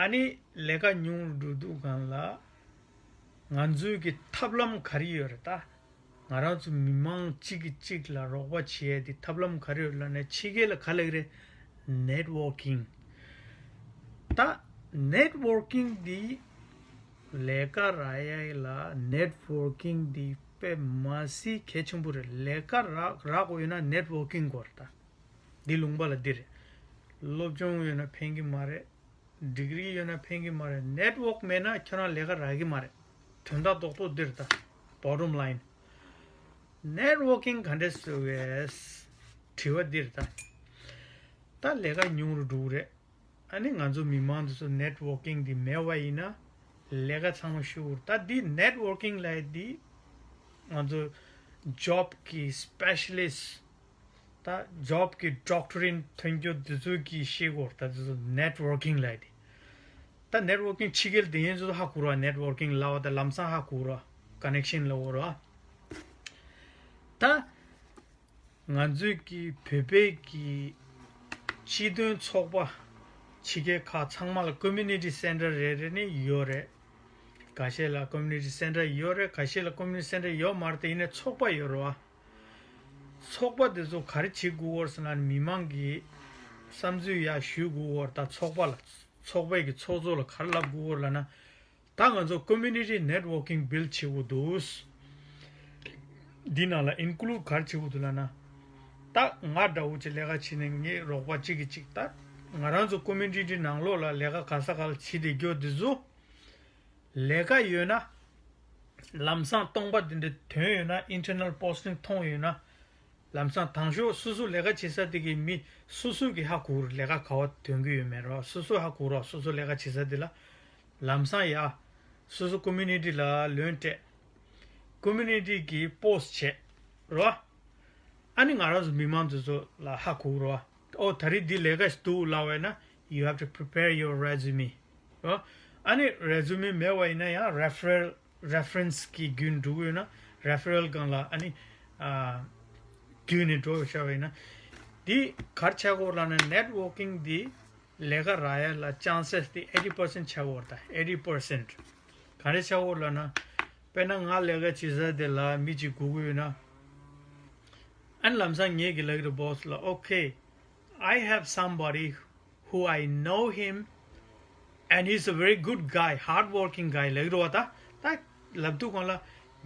ཨ་ནི་ལས་ཀ་ཉུང་རུ་འགྲོ་དུས་སྒང་ལ་ང་ཚོའི་གི་ཐབས་ལམ་ག་རེ་ཡོད་རེད་ད། ང་རང་ཚོ་མི་མང་གཅིག་གིས་གཅིག་ལ་རོགས་པ་བྱེད་ཡ་དེ་ཐབས་ལམ་ག་རེ་ཡོད་ལབ་ན། ཕྱི་རྒྱལ་ལ་ག་ལབ་ཀྱི་རེད། networking། ད་networking འདི་ལས་ཀ་རག་ཡ་ལ་networking འདི་དཔེ་མ་སྲིད་གལ་ཆེན་པོ་རེད། ལས་ཀ་རག་རག་དགོས་ཡོད་ན་networking དགོས་རེད་ད། འདི་ལུང་པ་ལ་འདི་རེད། སློབ་སྦྱོང་ཡོད་ན་ཕན་གྱི་མ་རེད། ཌིག་རི་ཡོད་ན་ཕན་གྱི་མ་རེད། network མེད་ན་ཁྱོད་རང་ལས་ཀ་རག་གི་མ་རེད། དོན་དག་རྡོག་རྡོག་འདི་རེད་ད། bottom line networking ག་འདྲས་བཟོ་དགོས། དྲི་བ་འདི་རེད་ད། ད་ལས་ཀ་ཉུང་རུ་འགྲོ་གི་རེད། ཨ་ནི་ང་ཚོ་མི་མང་དེ་ཚོ་networking འདི་མེད་པ་ཡིན་ན་ལས་ཀ་ཚང་མ་ཤོར་གི་རེད། ད་འདི་networking ལབ་ཡ་འདི་ང་ཚོ་job གི་specialist། ད་job གི་doctrine ཐོན་རྒྱུ་དེ་ཚོ་གིས་ཤེས་དགོས་རེད། ད་དེ་ཚོ་networking ལབ་ཡ་དེ། ད་networking ཕྱི་རྒྱལ་སྡོད་མཁན་ཚོ་ཧ་གོ་ར། networking ལབ་པ་ད་ལམ་སང་ཧ་གོ་ར། connection ལབ་དགོས་ར། ད་ང་ཚོའི་གི་བོད་པའི་གི་སྤྱི་མཐུན་ཚོགས་པ་ཕྱི་རྒྱལ་ཁག་ཚང་མ་ལ་community center རེ་རེ་ནས་ཡོད་རེད། ཁ་ཤས་ལ་community center ཡོད་རེད། ཁ་ཤས་ལ་community center ཡོད་མ་རེད། དེ་ཡིན་ནའི་ཚོགས་པ་ཡོད་རེད་བ། ཚོགས་པ་དེ་ཚོ་ག་རེ་བྱེད་དགོས་ཡོད་ཟེར་ན། མི་མང་གི་བསམ་ཚུལ་ཡར་ཞུ་དགོས་ཡོད་རེད། ད་ཚོགས་པ་ལ། ཚོགས་པའི་གི་ཚོགས་གཙོ་ལ་ག་རེ་ལབ་དགོས་ཡོད་རེད་ལབ་ན། ད་ང་ཚོ་community networking build བྱེད་དགོས་འདུག་འདི་ནང་ལ་include ག་རེ་བྱེད་དགོས་འདུག་ལབ་ན། ད་ང་འདྲ་བོ་ཅིག་ལས་ཀ་བྱེད་ནས་ངའི་རོགས་པ་གཅིག་གིས་གཅིག་ད་ང་རང་ཚོ་community ནང་ལོགས་ལ་ལས་ཀ་ག་ས་ག་ལ་བྱེད་བསྡད་རྒྱུ་འདི་ཚོ། ལས་ཀ་ཡོད་ན། ལམ་སང་སྟོང་པ་འདི་འདྲ་ཐོན་ཡོད་ན། internal posting མཐོང་ཡོད་ན། ལམ་སང་དང་ཤོག་སོ་སོ་ལས་ཀ་བྱེད་ས་དེ་གི་མི་སོ་སོ་གིས་ཧ་གོ་ར། ལས་ཀ་ག་བ་ཐོན་གི་ཡོད་མེད་ར། སོ་སོ་ཧ་གོ་ར། སོ་སོ་ལས་ཀ་བྱེད་ས་དེ་ལ། ལམ་སང་ཡ། སོ་སོ་community ལ་ལན་སྤྲད། community གིས་post བྱས་ར། ཨ་ནི་ང་རང་ཚོ་མི་མང་དེ་ཚོ་ལ་ཧ་གོ་ར། ཨོ་ད་རེས་འདི་ལས་ཀ་ཞིག་འདུག་ལབ་པ་ཡིན་ན། you have to prepare your resume ར། ཨ་ནི་resume མེད་པ་ཡིན་ན་ཡང་referral reference གི་བརྒྱུད་འགྲོ་གི་ཡོད་ན། referral སྒང་ལ་ཨ་ནི་ཨ་བརྒྱུད་ནས་འགྲོ་བཞག་པ་ཡིན་ན། འདི་ག་རེ་ཆགས་ཀྱི་ཡོད་ལབ་ན། networking འདི་ལས་ཀ་རག་ཡ་ལ་chances དེ་eighty percent ཆགས་ཀྱི་ཡོད་རེད་ད། eighty percent ག་རེ་ཆགས་ཀྱི་ཡོད་ལབ་ན། དཔེར་ན་ང་ལས་ཀ་བྱེད་ས་དེ་ལ་མི་གཅིག་དགོས་ཀྱི་ཡོད་ན། ཨ་ནི་ལམ་སང་ངེད་ཀྱིས་ལབ་ཀྱི་རེད་boss ལ། okay, I have somebody who I know him and he's a very good guy, hard working guy ལབ་ཀྱི་རེད་བ། ད་ད་ལབ་དུས་སྒང་ལ་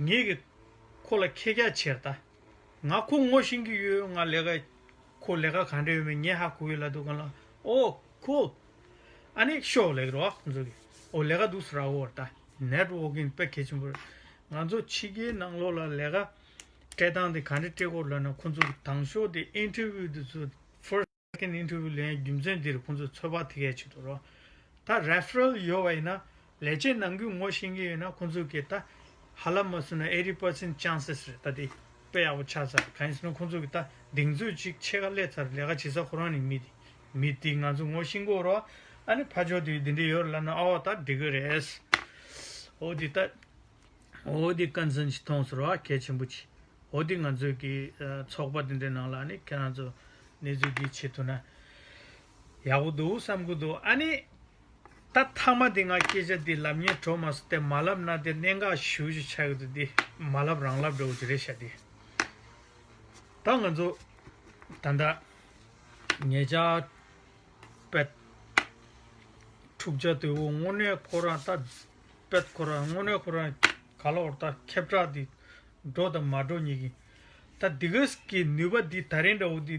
ངེད་ཀྱིས་ཁོ་ལ་ཁྱེད་ཅག་བྱེད་ད། ང་ཁོ་ངོ་ཤེས་ཀྱི་ཡོད། ང་ལས་ཀ་ཁོ་ལས་ཀ་ག་འདྲ་ཡོད་མེད་ངས་ཧ་གོ་ཡོད་ལབ་དུས་སྒང་ལ། oh cool, ཨ་ནི་ཤོག་ལབ་ཀྱི་རེད་བ་ཁོང་ཚོ་གིས། ཨོ་ལས་ཀ་འདུག་ཟེར་ར། འོ་ད་networking དཔེ་གལ་ཆེན་པོ་རེད། ང་ཚོ་ཕྱི་རྒྱལ་ནང་ལོགས་ལ་ལས་ཀ་སྤྲད་སྟངས་དེ་ག་འདྲ་སྤྲད་དགོས་ལབ་ན། ཁོང་ཚོ་གིས་དང་ཤོག་དེ་interview དེ་ཚོ་first second interview ལེན་རྒྱུ་མཚན་འདིར་ཁོང་ཚོས་ཚོད་དཔག་ཐིག་ཡས་བྱེད་དུ་རོ། ད་referral ཡོད་པ་ཡིན་ན། ལས་བྱེད་ནང་ཁུལ་ངོ་ཤེས་ཀྱི་ཡོད་ན། ཁོང་ཚོ་གིས་ད་ཧ་ལམ་མ་སོང་ན་eighty percent chances རེད། ད་དེ་དཔེ་ཡག་པོ་ཆགས་ཚར། གང་ཡིན་ཟེར་ན་ཁོང་ཚོ་གིས་ད་གདེང་ཚོད་ཅིག་ཕྱེད་ཀ་སླེབས་ཚར། ལས་ཀ་བྱེད་ས་ཁོ་རང་ནི་མི་དེ་མི་དེ་ང་ཚོ་ངོ་ཤེས་ཀྱི་ཡོད་རོ། ཨ་ནི་ཕར་ཕྱོགས་དེ་འདི་འདྲ་ཡོད་རེད་ལབ་ན། ཨོ་ད་འགྲིག་གི་རེད། ཨོ་དེ་ད་ཨོ་དེ་concern ཞིག་མཐོང་སོང་རོ། གལ་ཆེན་པོ་ཅིག་འོ་དེ་ང་ཚོའི་གི་ཚོགས་པ་དེ་འདྲའི་ནང་ལ་ནི་ཁྱེད་རང་ཚོ་གནས་ཚུལ་འདི་བྱེད་ཐུབ་ན་ཡག་པོ་འདུག་བསམ་གི་འདུག་ཨ་ནི། ད་མཐའ་མ་དེ་ང་སྐད་ཆ་འདི་ལབ་སྙིང་བྲོ་མ་སོང་སྟེ། མ་ལབ་ན་དེ་གནད་འགག་ཞེ་པོ་ཅིག་ཆགས་ཀྱི་འདུག་འདི་མ་ལབ་རང་ལབ་འདྲ་བོ་ཅིག་རེད་ཤག་འདི། ད་ང་ཚོ་ད་ལྟ་ཉེ་ཆར་དཔེ་འཁྲུག་ཆ་དོད་པོ་དངོས་གནས་ཁོ་རང་ད་དཔེ་ཁོ་རང་དངོས་གནས་ཁོ་རང་ག་ལ་བར་ད་ཁྱབ་བསྒྲགས་འདི་འགྲོ་དང་མ་འགྲོ་གཉིས་ཀྱི། ད་འདི་ག་གི་ནུས་པ་འདི་ད་རིང་འདྲ་བོ་འདི་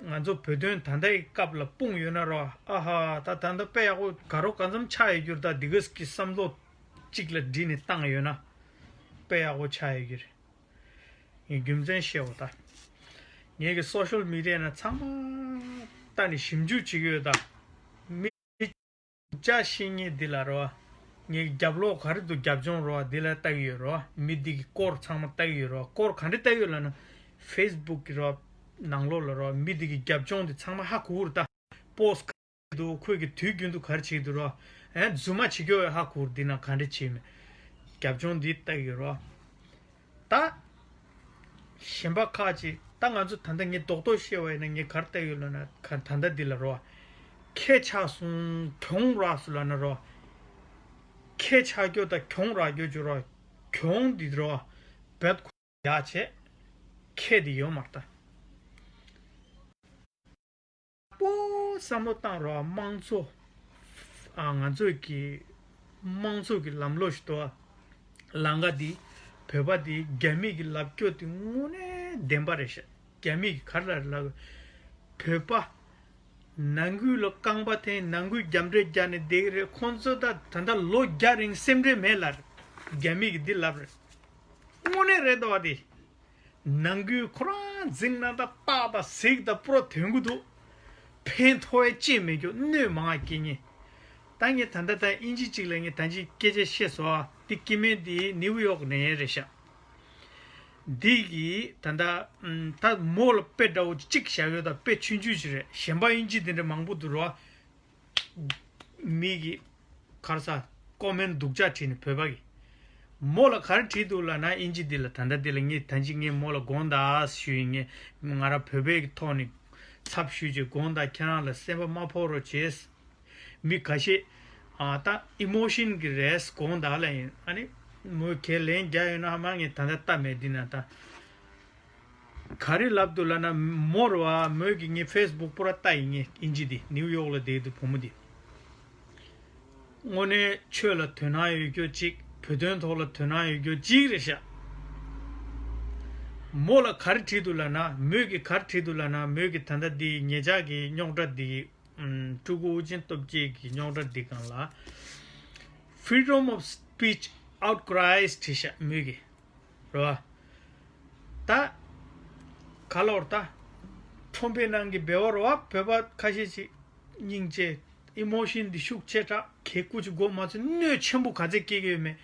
ང་ཚོ་བོད་དོན་ད་ལྟའི་སྐབས་ལ་སྤུངས་ཡོད་ན་རོ། ཨ་ཧ། ད་ད་ལྟ་དཔེ་ཡག་པོ་དགའ་རོགས་གང་འཚམ་ཆགས་ཡོད་རྒྱུ་རེད། ད་འདི་ག་གི་བསམ་བློ་གཅིག་ལ་བསྒྲིལ་ནས་བཏང་ཡོད་ན་དཔེ་ཡག་པོ་ཆགས་ཡོད་རྒྱུ་རེད། ངས་རྒྱུ་མཚན་བཤད་འོ་ད། ངས་ཀྱི་སོ་ཤལ་མི་ཌི་ཡ་ན་ཚང་མ་ལྟ་ནས་ཞིབ་འཇུག་བྱེད་ཀྱི་ཡོད་ད། མི་ཅག་ཤེས་ཉེ་འདི་ལ་རོ། ངས་རྒྱབ་ལོགས་ག་རེ་འདུག་རྒྱབ་ལྗོངས་རོ་འདི་ལ་ལྟ་གི་ཡོད་རོ། མི་འདི་གི་སྐོར་ཚང་མ་ལྟ་གི་ཡོད་རོ། སྐོར་ག་འདྲ་ལྟ་གི་ཡོད་ལབ་ན། ཕེ་སི་བུག་གི་རོ། ནང་ལོགས་ལ་རོ། མི་འདི་གི་རྒྱབ་ལྗོངས་འདི་ཚང་མ་ཧ་གོ་གི་རེད་ད། པོ་སི་འདུག་ཁོས་ཀྱི་དུས་རྒྱུན་དུ་ག་རེ་བྱེད་ཀྱི་འདུག་རོ། ཨེ་རྫུན་མ་བྱེད་ཀྱི་ཡོད་ཧ་གོ་འདི་ན་ག་འདྲ་བྱེད་མེད། རྒྱབ་ལྗོངས་འདི་ལྟ་གི་རོ། ད་གཞན་པ་ཁག་ཅིག་ད་ང་ཚོ་ད་ལྟ་ངས་རྡོག་རྡོག་བཤད་པ་ཡིན་ན་ངས་ག་རེ་ལྟ་གི་ཡོད་ལབ་ན། ག་ད་ལྟ་འདི་ལ་རོ། ཁྱད་ཆགས་སོང་གྱོང་རག་སོང་ལབ་ན་རོ། ཁྱད་ཆགས་རྒྱུ་དང་གྱོང་རག་རྒྱུ་ཅིག་རོ། གྱོང་འདི་རོ། བེད་ཁོ་ཡག་བྱས། ཁྱད་འདི་ཡོད་མ་རེད་ད། པོ་བསམ་བློ་བཏང་རོགས། དམངས་གཙོ། ཨ་ང་ཚོས་ཀྱི་དམངས་གཙོ་གི་ལམ་ལུགས་ཤིག་འདུག་ཨ། ལམ་ཁ་འདི་བོད་པ་འདི་རྒྱ་མི་གི་ལབ་སྐྱོ་འདི་དངོས་གནས་བདེན་པ་རེད་ཤག་རྒྱ་མི་གི་ག་རེ་ལབ་རེད་ལབ། བོད་པ་ནང་ཁུལ་ལ་རྐང་པ་འཐེན། ནང་ཁུལ་རྒྱབ་འདྲེ་རྒྱག་ནས་བསྡད་ཀྱི་རེད། ཁོང་ཚོ་ད་ད་ལྟ་ལོ་བརྒྱ་རིང་སེམས་ཁྲལ་མེད་ལབ་རེད། རྒྱ་མི་གི་འདི་ལབ་རེད། དངོས་གནས་རེད་འདུག་ཨ་འདི། ནང་ཁུལ་ཁོ་རང་འཛིང་ན་ད་སྟག་དང་གཟིག་དང་པོ་ར་ཐོན་གི་འདུག་ཕན་ཐོགས་ཡ་ཅི་མེད་རྒྱུ། གནོད་མང་ང་སྐྱེལ་ཉེ། ད་ངས་ད་ལྟ་ད་ཨིན་ཇི་གཅིག་ལ་ངས་ད་ཅི་སྐད་ཆ་བཤད་སོང་ཨ། འདི་སྐྱེ་དམན་འདི་ནིའུ་ཡོག་ནས་རེད་ཤག་འདི་གི་ད་ལྟ་ད་མོ་ལ་དཔེ་འདྲ་བོ་གཅིག་བཞག་ཡོད། ད་དཔེ་ཆུང་ཆུང་ཞིག་རེད། གཞན་པ་ཨིན་ཇི་འདི་འདྲ་མང་པོ་འདུག་རོ། མི་གི་ག་རེ་ཟ། ཀོ་མེན་སྡུག་ཅག་བྲིས་ནས་བོད་པ་གི། མོ་ལ་ག་རེ་བྲིས་འདུག་ལབ་ན། ཨིན་ཇི་འདི་ལ་ད་ལྟ་འདི་ལ་ངས་ད་ཅི་ངས་མོ་ལ་དགོངས་དག་ཞུ་ཡིན། ངས་ང་རང་བོད་པའི་གི་ཐོག་ནས་ཚབ་ཞུས་བྱས་དགོངས་དག་ཁྱེད་རང་ལ་སེམས་པ་མ་ཕོག་རོགས་བྱས། མི་ཁ་ཤས་ཨ་ད་ཨི་མོ་ཤན་གི་རེད། དགོངས་དག་ལབ་ཡིན། ཨ་ནི་མོས་ཁས་ལེན་རྒྱག་ཡོད་ན་མ། ངས་ད་ལྟ་ལྟ་མེད་འདི་ན་ད། ག་རེ་ལབ་འདུག་ལབ་ན། མོ་རེད་བ། མོས་ཀྱི་ངའི་ཕེ་སི་བུག་པུ་ར་ལྟ་ཡིན། ངས་ཨིན་ཇི་འདི་ནིའུ་ཡོག་ལ་བསྡད་འདུག་བུ་མོ་འདི། དངོས་གནས་ཆོས་ལ་དོ་སྣང་ཡོད་རྒྱུ་གཅིག་བོད་དོན་ཐོག་ལ་དོ་སྣང་ཡོད་རྒྱུ་གཅིག་རེད་ཤག་མོ་ལ་ག་རེ་བྲིས་འདུག་ལབ་ན། མོས་ཀྱི་ག་རེ་བྲིས་འདུག་ལབ་ན། མོས་ཀྱི་ད་ལྟ་འདི་ཉེ་ཆར་གྱི་རྙོག་དྲ་འདི། ཨམ། སྤྲུལ་སྐུ་ཨུ་རྒྱན་སྟོབས་རྒྱལ་གྱི་རྙོག་དྲ་འདི་སྒང་ལ། Freedom of speech outcries བྲིས་ཤག་མོས་ཀྱི། རེད་བ། ད་ག་ལོར་ད་ཁྲོམ་པའི་ནང་གི་སྦལ་བ་རེད་བ། བོད་པ་ཁ་ཤས་ཤིག་སྙིང་རྗེ། ཨི་མོ་ཤན་འདི་ཤུགས་ཆེ་དྲགས། གད་སྐུ་ཅིག་མགོ་མ་ཚོས། གནོད་ཆེན་པོ་ག་ཚད་སྐྱེལ་གྱི་ཡོད་མེད།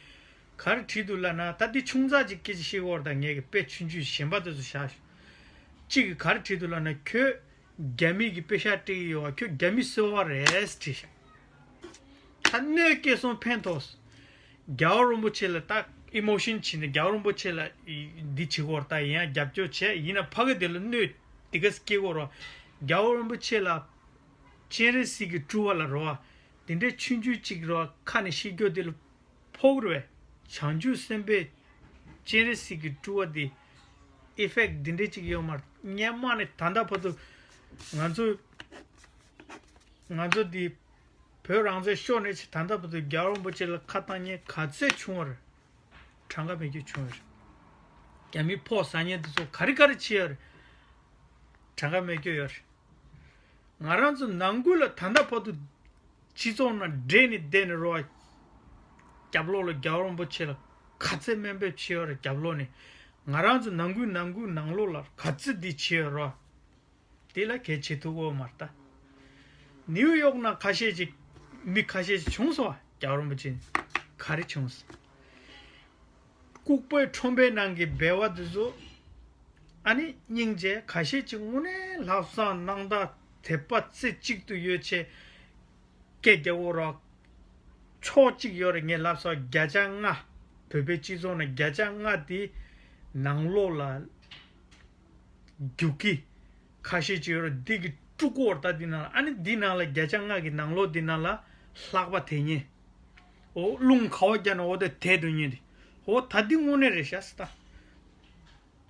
ག་རེ་བྲིས་འདུག་ལབ་ན། ད་འདི་ཆུང་ཙག་ཅིག་སྐད་ཆ་བཤད་ཀྱི་ཡོད་རེད། ད་ངས་ཀྱི་དཔེ་ཆུང་ཆུང་གཞན་པ་དེ་ཚོ་བཞག་ཤོག་གཅིག་གིས་ག་རེ་བྲིས་འདུག་ལབ་ན། ཁྱོད་རྒྱ་མི་གི་པེ་ཤག་སྤྲད་ཀྱི་ཡོད་བ། ཁྱོད་རྒྱ་མི་སེར་བ་རེད་བྲིས་ཤག་ད་གནོད་སྐྱེལ་སོང་ཕན་ཐོགས། རྒྱལ་བ་རིན་པོ་ཆེ་ལ་ད་ཨི་མོ་ཤན་བྱས་ནས་རྒྱལ་བ་རིན་པོ་ཆེ་ལ་འདི་བྱེད་ཀྱི་ཡོད་རེད། ད་ཡིན་ཡང་རྒྱབ་སྐྱོར་བྱས། ཡིན་ན་ཕ་གི་དེ་ལ་གནོད་དེ་ག་སྐྱེལ་ཀྱི་ཡོད་རེད། རྒྱལ་བ་རིན་པོ་ཆེ་ལ་སྤྱན་རས་གཟིགས་ཀྱི་སྤྲུལ་བ་ལ་རེད་བ། དེ་འདྲའི་ཆུང་ཆུང་གཅིག་རེད་བ། ཁ་ནས་བཤད་རྒྱུ་དེ་ལ་ཕོག་རེད་བས། བྱང་ཆུབ་སེམས་དཔའི་སྤྱན་རས་གཟིགས་ཀྱི་སྤྲུལ་བ་འདི་ཨི་ཕེག་འདི་འདྲའི་གཅིག་ཡོད་མ་རེད། སྔོན་མ་ནས་ད་ལྟ་བར་དུ་ང་ཚོ་ང་ཚོ་འདི་བོད་རང་བཙན་ཤོར་ནས་ད་ལྟ་བར་དུ་རྒྱལ་བ་རིན་པོ་ཆེ་ལ་ཁ་བཏང་མཁན་ག་ཚད་བྱུང་བ་རེད། གྲངས་ཀ་མེད་རྒྱུ་བྱུང་བ་རེད། རྒྱ་མི་ཕོགས་ཟ་མཁན་དེ་ཚོ་ག་རེ་ག་རེ་བྱས་ཡོད་རེད། གྲངས་ཀ་མེད་རྒྱུ་ཡོད་རེད། ང་རང་ཚོ་ནང་ཁུལ་ལ་ད་ལྟ་བར་དུ་སྤྱི་ཚོགས་ནང་འདྲེས་ནས་བསྡད་ནས་རོ། རྒྱབ་ལོགས་ལ་རྒྱལ་བ་རིན་པོ་ཆེ་ལ་ག་ཚད་དམའ་འབེབས་བྱས་ཡོད་རེད། རྒྱབ་ལོགས་ནས་ང་རང་ཚོ་ནང་ཁུལ་ནང་ཁུལ་ནང་ལོགས་ལ་ག་ཚད་འདི་བྱས་ཡོད་རོ། དེ་ལ་གལ་ཆེ་ཐུག་གོ་མ་རེད་ད། ནིའུ་ཡོག་ནང་ཁ་ཤས་ཅིག་མི་ཁ་ཤས་ཅིག་བྱུང་སོང་བ། རྒྱལ་བ་རིན་པོ་ཆེ་ག་རེ་བྱུང་སོང་། ལྐུགས་པའི་ཁྲོམ་པའི་ནང་གི་སྦལ་བ་དེ་ཚོ། ཨ་ནི་སྙིང་རྗེ་ཁ་ཤས་ཅིག་དངོས་གནས་ལྷག་བསམ་སྣང་དག་དད་པ་རྩེ་གཅིག་ཏུ་ཡོད་ཆེ། སྐད་རྒྱག་གོ་རོགས། ཕྱོགས་གཅིག་ཡོད་རེད། ངས་ལབ་སོང་། བརྒྱ་ཆ་ལྔ། བོད་པའི་སྤྱི་ཚོགས་ནང་བརྒྱ་ཆ་ལྔ་དེ་ ནང་ལོགས་ལ་རྒྱུག་ཁྱི་ཁ་ཤས་ཅིག་ཡོད་རེད། འདི་གི་དཀྲུག་གོ་ར། ད་འདི་ནང་ལ་ཨ་ནི་འདི་ནང་ལ་བརྒྱ་ཆ་ལྔ་གི་ནང་ལོགས་འདི་ནང་ལ་ལྷགས་པ་དེ་ཉིད། འོ་རླུང་ག་བ་བརྒྱབ་ན་འོ་དེ་དེད་འགྲོ་ཉིད་འདི། འོ་ད་འདི་དངོས་གནས་རེད་ཤག་ཟེར་ད།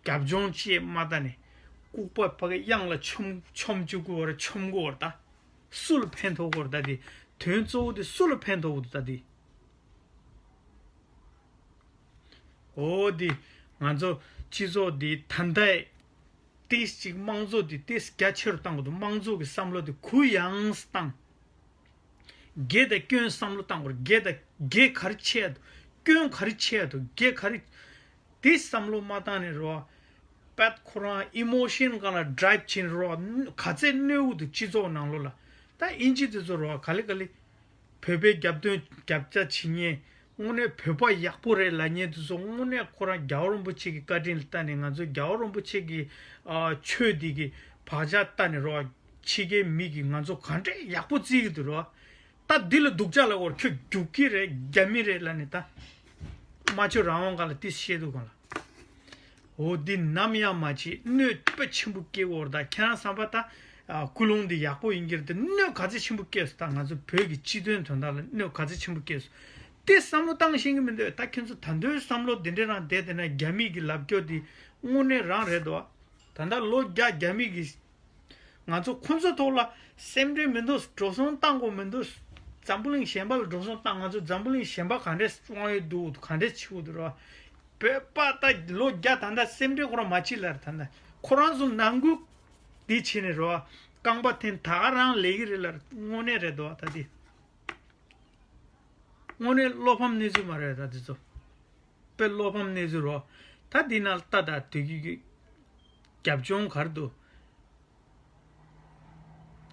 རྒྱབ་ལྗོངས་ཅེས་མ་ལྟ་ནས་ལྐུགས་པ་ཕ་གི་གཡང་ལ་མཆོང་མཆོང་བཅུག་གོ་ར། མཆོང་གོ་ར་ད། སུ་ལ་ཕན་ཐོགས་གོ་ར་ད་འདི། དོན་གཙོ་བོ་དེ་སུ་ལ་ཕན་ཐོགས་གོ་ད་འདི། འོ་འདི་ང་ཚོ་སྤྱི་ཚོགས་འདི་ད་ལྟའི་ཏིས་ཅིག་དམངས་གཙོ་འདི་ཏིས་རྒྱ་ཆེ་རུ་བཏང་དགོས་འདུག། དམངས་གཙོ་གི་བསམ་བློ་འདི་གུ་ཡངས་བཏང་། དགེ་དང་སྐྱོན་བསམ་བློ་བཏང་དགོས། དགེ་དང་དགེ་ག་རེ་ཆེ་ཡ་འདུག། སྐྱོན་ག་རེ་ཆེ་ཡ་འདུག། དགེ་ག་རེ། དེ་བསམ་བློ་མ་བཏང་ནས་རོ། པད་ཁོ་རང་ཨི་མོ་ཤན་སྒང་ལ་ཌ་རའིབ་བྱེད་རོ། ག་ཚད་གནོད་འུ་འདུག་སྤྱི་ཚོགས་ནང་ལོགས་ལ། ད་ཨིན་ཇི་དེ་ཚོ་རོ་ག་ལེ་ག་ལེ། བོད་པའི་རྒྱབ་སྟོན་རྒྱབ་ལྕག་བྱེད་མཁན། དངོས་གནས་བོད་པ་ཡག་པོ་རེད་ལབ་མཁན་དེ་ཚོ་དངོས་གནས་ཁོ་རང་རྒྱལ་བ་རིན་པོ་ཆེ་གི་བཀའ་དྲིན་ལ་ལྟ་ནས། ང་ཚོ་རྒྱལ་བ་རིན་པོ་ཆེ་གི་ཨ་ཆོས་འདི་གི་བག་ཆགས་ལྟ་ནས་རོ། ཕྱི་རྒྱལ་མི་གིས་ང་ཚོ་ག་འདྲས་ཡག་པོ་བརྩི་གི་འདུག་རོ། ད་འདི་ལ་སྡུག་ཅག་ལབ་དགོས་རེད། ཁྱོད་རྒྱུག་ཁྱི་རེད། རྒྱ་མི་རེད་ལབ་ནས་ད། སྨྲ་བརྗོད་རང་དབང་སྒང་ལ་ཏིས་བཤད་འདུག་གང་ལ། འོ་འདི་ནམ་ཡང་མ་བྱེད། གནོད་དཔེ་ཆེན་པོ་སྐྱེལ་དགོས་རེད། ད་ཁྱེད་རང་བསམ་པ་ད། ཨ་ཀུན་སློང་འདི་ཡག་པོ་ཡིན་གྱི་རེད་དེ། གནོད་ག་ཚད་ཆེན་པོ་སྐྱེལ་སོང་། ད་ང་ཚོ་བོད་ཀྱི་སྤྱི་དོན་དོན་དག་ལ་གནོད་ག་ཚད་ཆེན་པོ་སྐྱེལ་སོང་། དེ་བསམ་བློ་བཏང་ཤེས་ཀྱི་མི་འདུག། ད་ཁྱེད་ཚོ་ད་དུང་བསམ་བློ་འདི་འདྲས་རང་བསྡད་བསྡད་ན། རྒྱ་མི་གི་ལབ་སྐྱོ་འདི་དངོས་གནས་རང་རེད་དོ། ད་ལྟ་ལོ་བརྒྱ་རྒྱ་མི་གི། ང་ཚོ་ཁོ་ཚོ་ཐོག་ལ་སེམས་ཁྲལ་མི་འདུག། འགྲོ་སོང་བཏང་དགོས་མི་འདུག། འཛམ་བུ་གླིང་གཞན་པ་ལ་འགྲོ་སོང་བཏང་། ང་ཚོ་འཛམ་བུ་གླིང་གཞན་པ་ག་འདྲས་དབང་ཡོད་འདུག། ག་འདྲས་བྱེད་དགོས་འདུག་རོ། བོད་པ་ད་ལོ་བརྒྱ་ད་ལྟ་སེམས་ཁྲལ་ཁོ་རང་མ་བྱེད་ལབ་རེད། ད་ལྟ་ཁོ་རང་ཚོ་ནང་ཁུལ་འདི་བྱས་ནས་རོ། རྐང་པ་འཐེན་ད་ག་རང་ལས་ཀྱི་རེད་ལབ་རེད། དངོས་གནས་རེད་དོ། ད་འདི་དངོས་གནས་བློ་ཕམ་གནས་ཚུལ་མ་རེད། ད་འདི་ཚོ་དཔེ་བློ་ཕམ་གནས་ཚུལ་རོ། ད་འདི་ནང་ལ་ལྟ། ད་དུས་ཀྱི་རྒྱབ་ལྗོངས་ག་རེ་འདུག།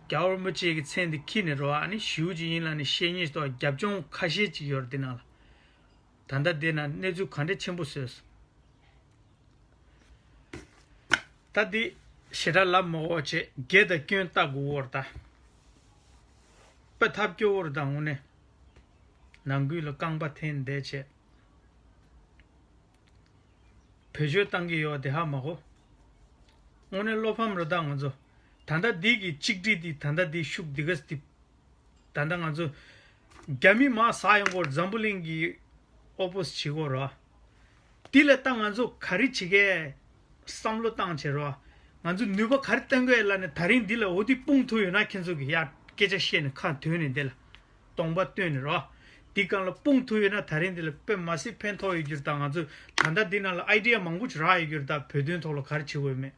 རྒྱལ་བ་རིན་པོ་ཆེ་གི་མཚན་འདི་འཁྱེར་ནས་རོ། ཨ་ནི་ཞེ་པོ་ཅིག་ཡིན་ལབ་ནས་བཤད་མཁན་ཞིག་འདུག། རྒྱབ་ལྗོངས་ཁ་ཤས་ཅིག་ཡོད་རེད་འདི་ནང་ལ། ད་ལྟ་འདི་ན་གནས་ཚུལ་ག་འདྲ་ཆེན་པོ་བཟོས་སོང་། ད་འདི་ཞེ་དྲག་ལབ་མ་དགོས་བྱས། དགེ་དང་སྐྱོན་ལྟ་དགོས་པ་རེད་ད། དཔེ་ཐབས་སྐྱོ་བོ་རེད་ད་དངོས་གནས། ནང་ཁུལ་ལ་རྐང་པ་འཐེན་བསྡད་བྱས། བེད་སྤྱོད་བཏང་གི་ཡོད་དེ་ཧ་མ་གོ། དངོས་གནས་བློ་ཕམ་རེད་ད་ང་ཚོ། ད་ལྟ་འདི་གི་གཅིག་སྒྲིལ་འདི། ད་ལྟ་འདི་ཤུགས་འདི་ག་འདི། ད་ལྟ་ང་ཚོ་རྒྱ་མི་མར་ཟག་ཡོང་གོ། འཛམ་བུ་གླིང་གི་ཨོ་པོ་སི་བྱེད་གོ་ར། འདི་ལ་ད་ང་ཚོ་ག་རེ་བྱེད་གས་བསམ་བློ་བཏང་བྱེད་ར། ང་ཚོ་ནུས་པ་ག་རེ་བཏོན་གས་ལབ་ནས་ད་རིང་འདི་ལ་འོ་འདི་སྤུངས་ཐུབ་ཡོད་ན། ཁྱེད་ཚོ་གི་ཡ་སྐད་ཆ་བཤད་ནས་ཁ་འདོན་ནས་འདི་ལ། སྟོང་པ་བཏོན་ནས་རོ། འདི་སྒང་ལ་སྤུངས་ཐུབ་ཡོད་ན་ད་རིང་འདི་ལ་དཔེ་མ་སྲིད་ཕན་ཐོགས་ཡོད་རྒྱུ་རེད། ད་ང་ཚོས་ད་ལྟ་འདི་ནང་ལ་ཨའི་ཌི་ཡ་མང་པོ་ཅིག་རག་ཡོད་རྒྱུ་རེད། ད་བོད་དོན་ཐོག་ལ་ག་རེ་བྱེད་དགོས་མེད།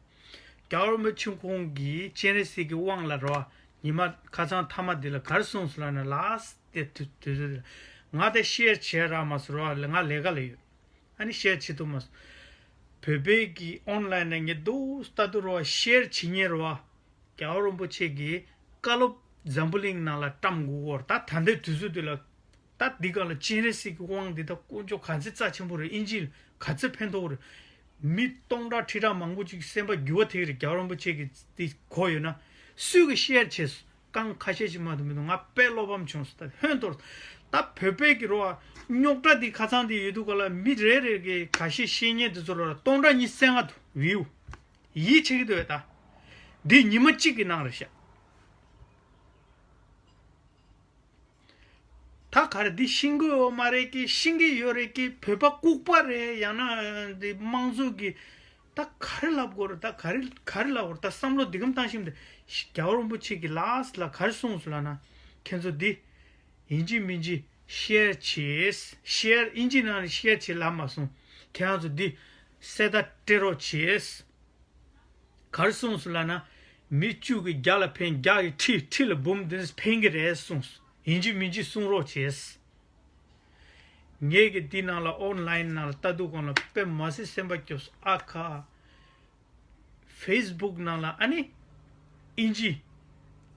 རྒྱལ་བ་རིན་པོ་ཆེ་ཁོང་གིས་སྤྱན་རས་གཟིགས་ཀྱི་དབང་ལ་རོ། ཉི་མ་ཁ་སང་མཐའ་མ་འདི་ལ་ག་རེ་གསུངས་སོང་ལབ་ན། ལཱསི་ཊི་དེ་དུས་དུས་ཚོད་འདི་ལ་ང་དེ་ཤེར་བྱས་རག་མ་སོང་རོ། ང་ལས་ཀ་ལ་ཡོད། ཨ་ནི་ཤེར་བྱེད་ཐུབ་མ་སོང་། བོད་པའི་གི་ཨོན་ལའིན་ནས་ངས་འདུག་ལྟ་འདུག་རོ། ཤེར་བྱེད་མཁན་རོ། རྒྱལ་བ་རིན་པོ་ཆེ་གིས་བཀའ་སློབ་འཛམ་བུ་གླིང་ནང་ལ་བཀྲམ་དགོས་ཀྱི་ཡོད་རེད། ད་ད་ལྟའི་དུས་ཚོད་འདི་ལ། ད་འདི་སྒང་ལ་སྤྱན་རས་གཟིགས་ཀྱི་དབང་འདི་ད་དཀོན་མཆོག་ག་ཚད་རྩ་ཆེན་པོ་རེད། ཨིན་ཇི་ག་ཚད་ཕན་ཐོགས་རེད། མི་སྟོང་ཕྲག་ཁྲི་ཕྲག་མང་པོ་ཅིག་སེམས་པ་འགྱུར་བ་ཐེབས་ཀྱི་རེད། རྒྱལ་བ་རིན་པོ་ཆེ་གིས་འདི་གོ་ཡོད་ན། སུས་གི་ཤེར་བྱས་སོང་། རྐང་ཁ་ཤས་ཤིག་མ་གཏོགས་མི་འདུག། ང་དཔེ་བློ་ཕམ་བྱུང་སོང་། ད་ཧོན་ཏོར། ད་བོད་པའི་གི་རོ། རྙོག་དྲ་འདི་ཁ་ཚང་འདི་ཡོད་དུས་ག་ལ་མི་རེ་རེ་གི་ཁ་ཤས་ཤེས་མཁན་དེ་ཚོ་རོ་ལ་སྟོང་ཕྲག་ཉི་ཤུ་རྩ་ལྔ་འདུག་བིའུ། ཡིད་ཆེས་ཀྱི་འདུག་ད། འདི་ཉི་མ་གཅིག་གི་ནང་རེད་ཤག། ད་ག་རེ་འདི་ཤེས་ཀྱི་ཡོད་མ་རེད་ཀི། ཤེས་ཀྱི་ཡོད་རེད་ཀི། བོད་པ་ལྐུགས་པ་རེད། ཡང་ན་འདི་དམངས་གཙོ་གི། ད་ག་རེ་ལབ་དགོས་རེད། ད་ག་རེ་ག་རེ་ལབ་དགོས་རེད། ད་བསམ་བློ་འདི་གམ་བཏང་ཤིང་འདི། རྒྱལ་བ་རིན་པོ་ཆེ་གིས་ལཱསི་ཊི་ལ་ག་རེ་གསུངས་སོང་ལབ་ན། ཁྱེད་ཚོ་འདི་ཡིན་གཅིག་མིན་གཅིག་ཤེར་བྱེད། ཤེར་ཨིན་ཇི་ནང་ནས་ཤེར་བྱེད་ལབ་མ་སོང་། ཁྱེད་རང་ཚོ་འདི་གསལ་བརྡ་སྤྲད་རོགས་བྱེད། ག་རེ་གསུངས་སོང་ལབ་ན། མི་བཅུ་གིས་བརྒྱ་ལ་ཕན། བརྒྱ་གིས་ཁྲི། ཁྲི་ལ་འབུམ་འདི་ཕན་གྱི་རེད་གསུངས་སོང་། ཡིན་གཅིག་མིན་གཅིག་གསུང་རོགས་བྱེད། ངས་ཀྱི་འདི་ནང་ལ་ཨོན་ལའིན་ནང་ལ་ལྟ་དུས་སྒང་ལ་དཔེ་མ་སྲིད་སེམས་པ་སྐྱོ་སོང་། ཨ་ཁ། ཕེ་སི་བུག་ནང་ལ་ཨ་ནི་ཨིན་ཇི།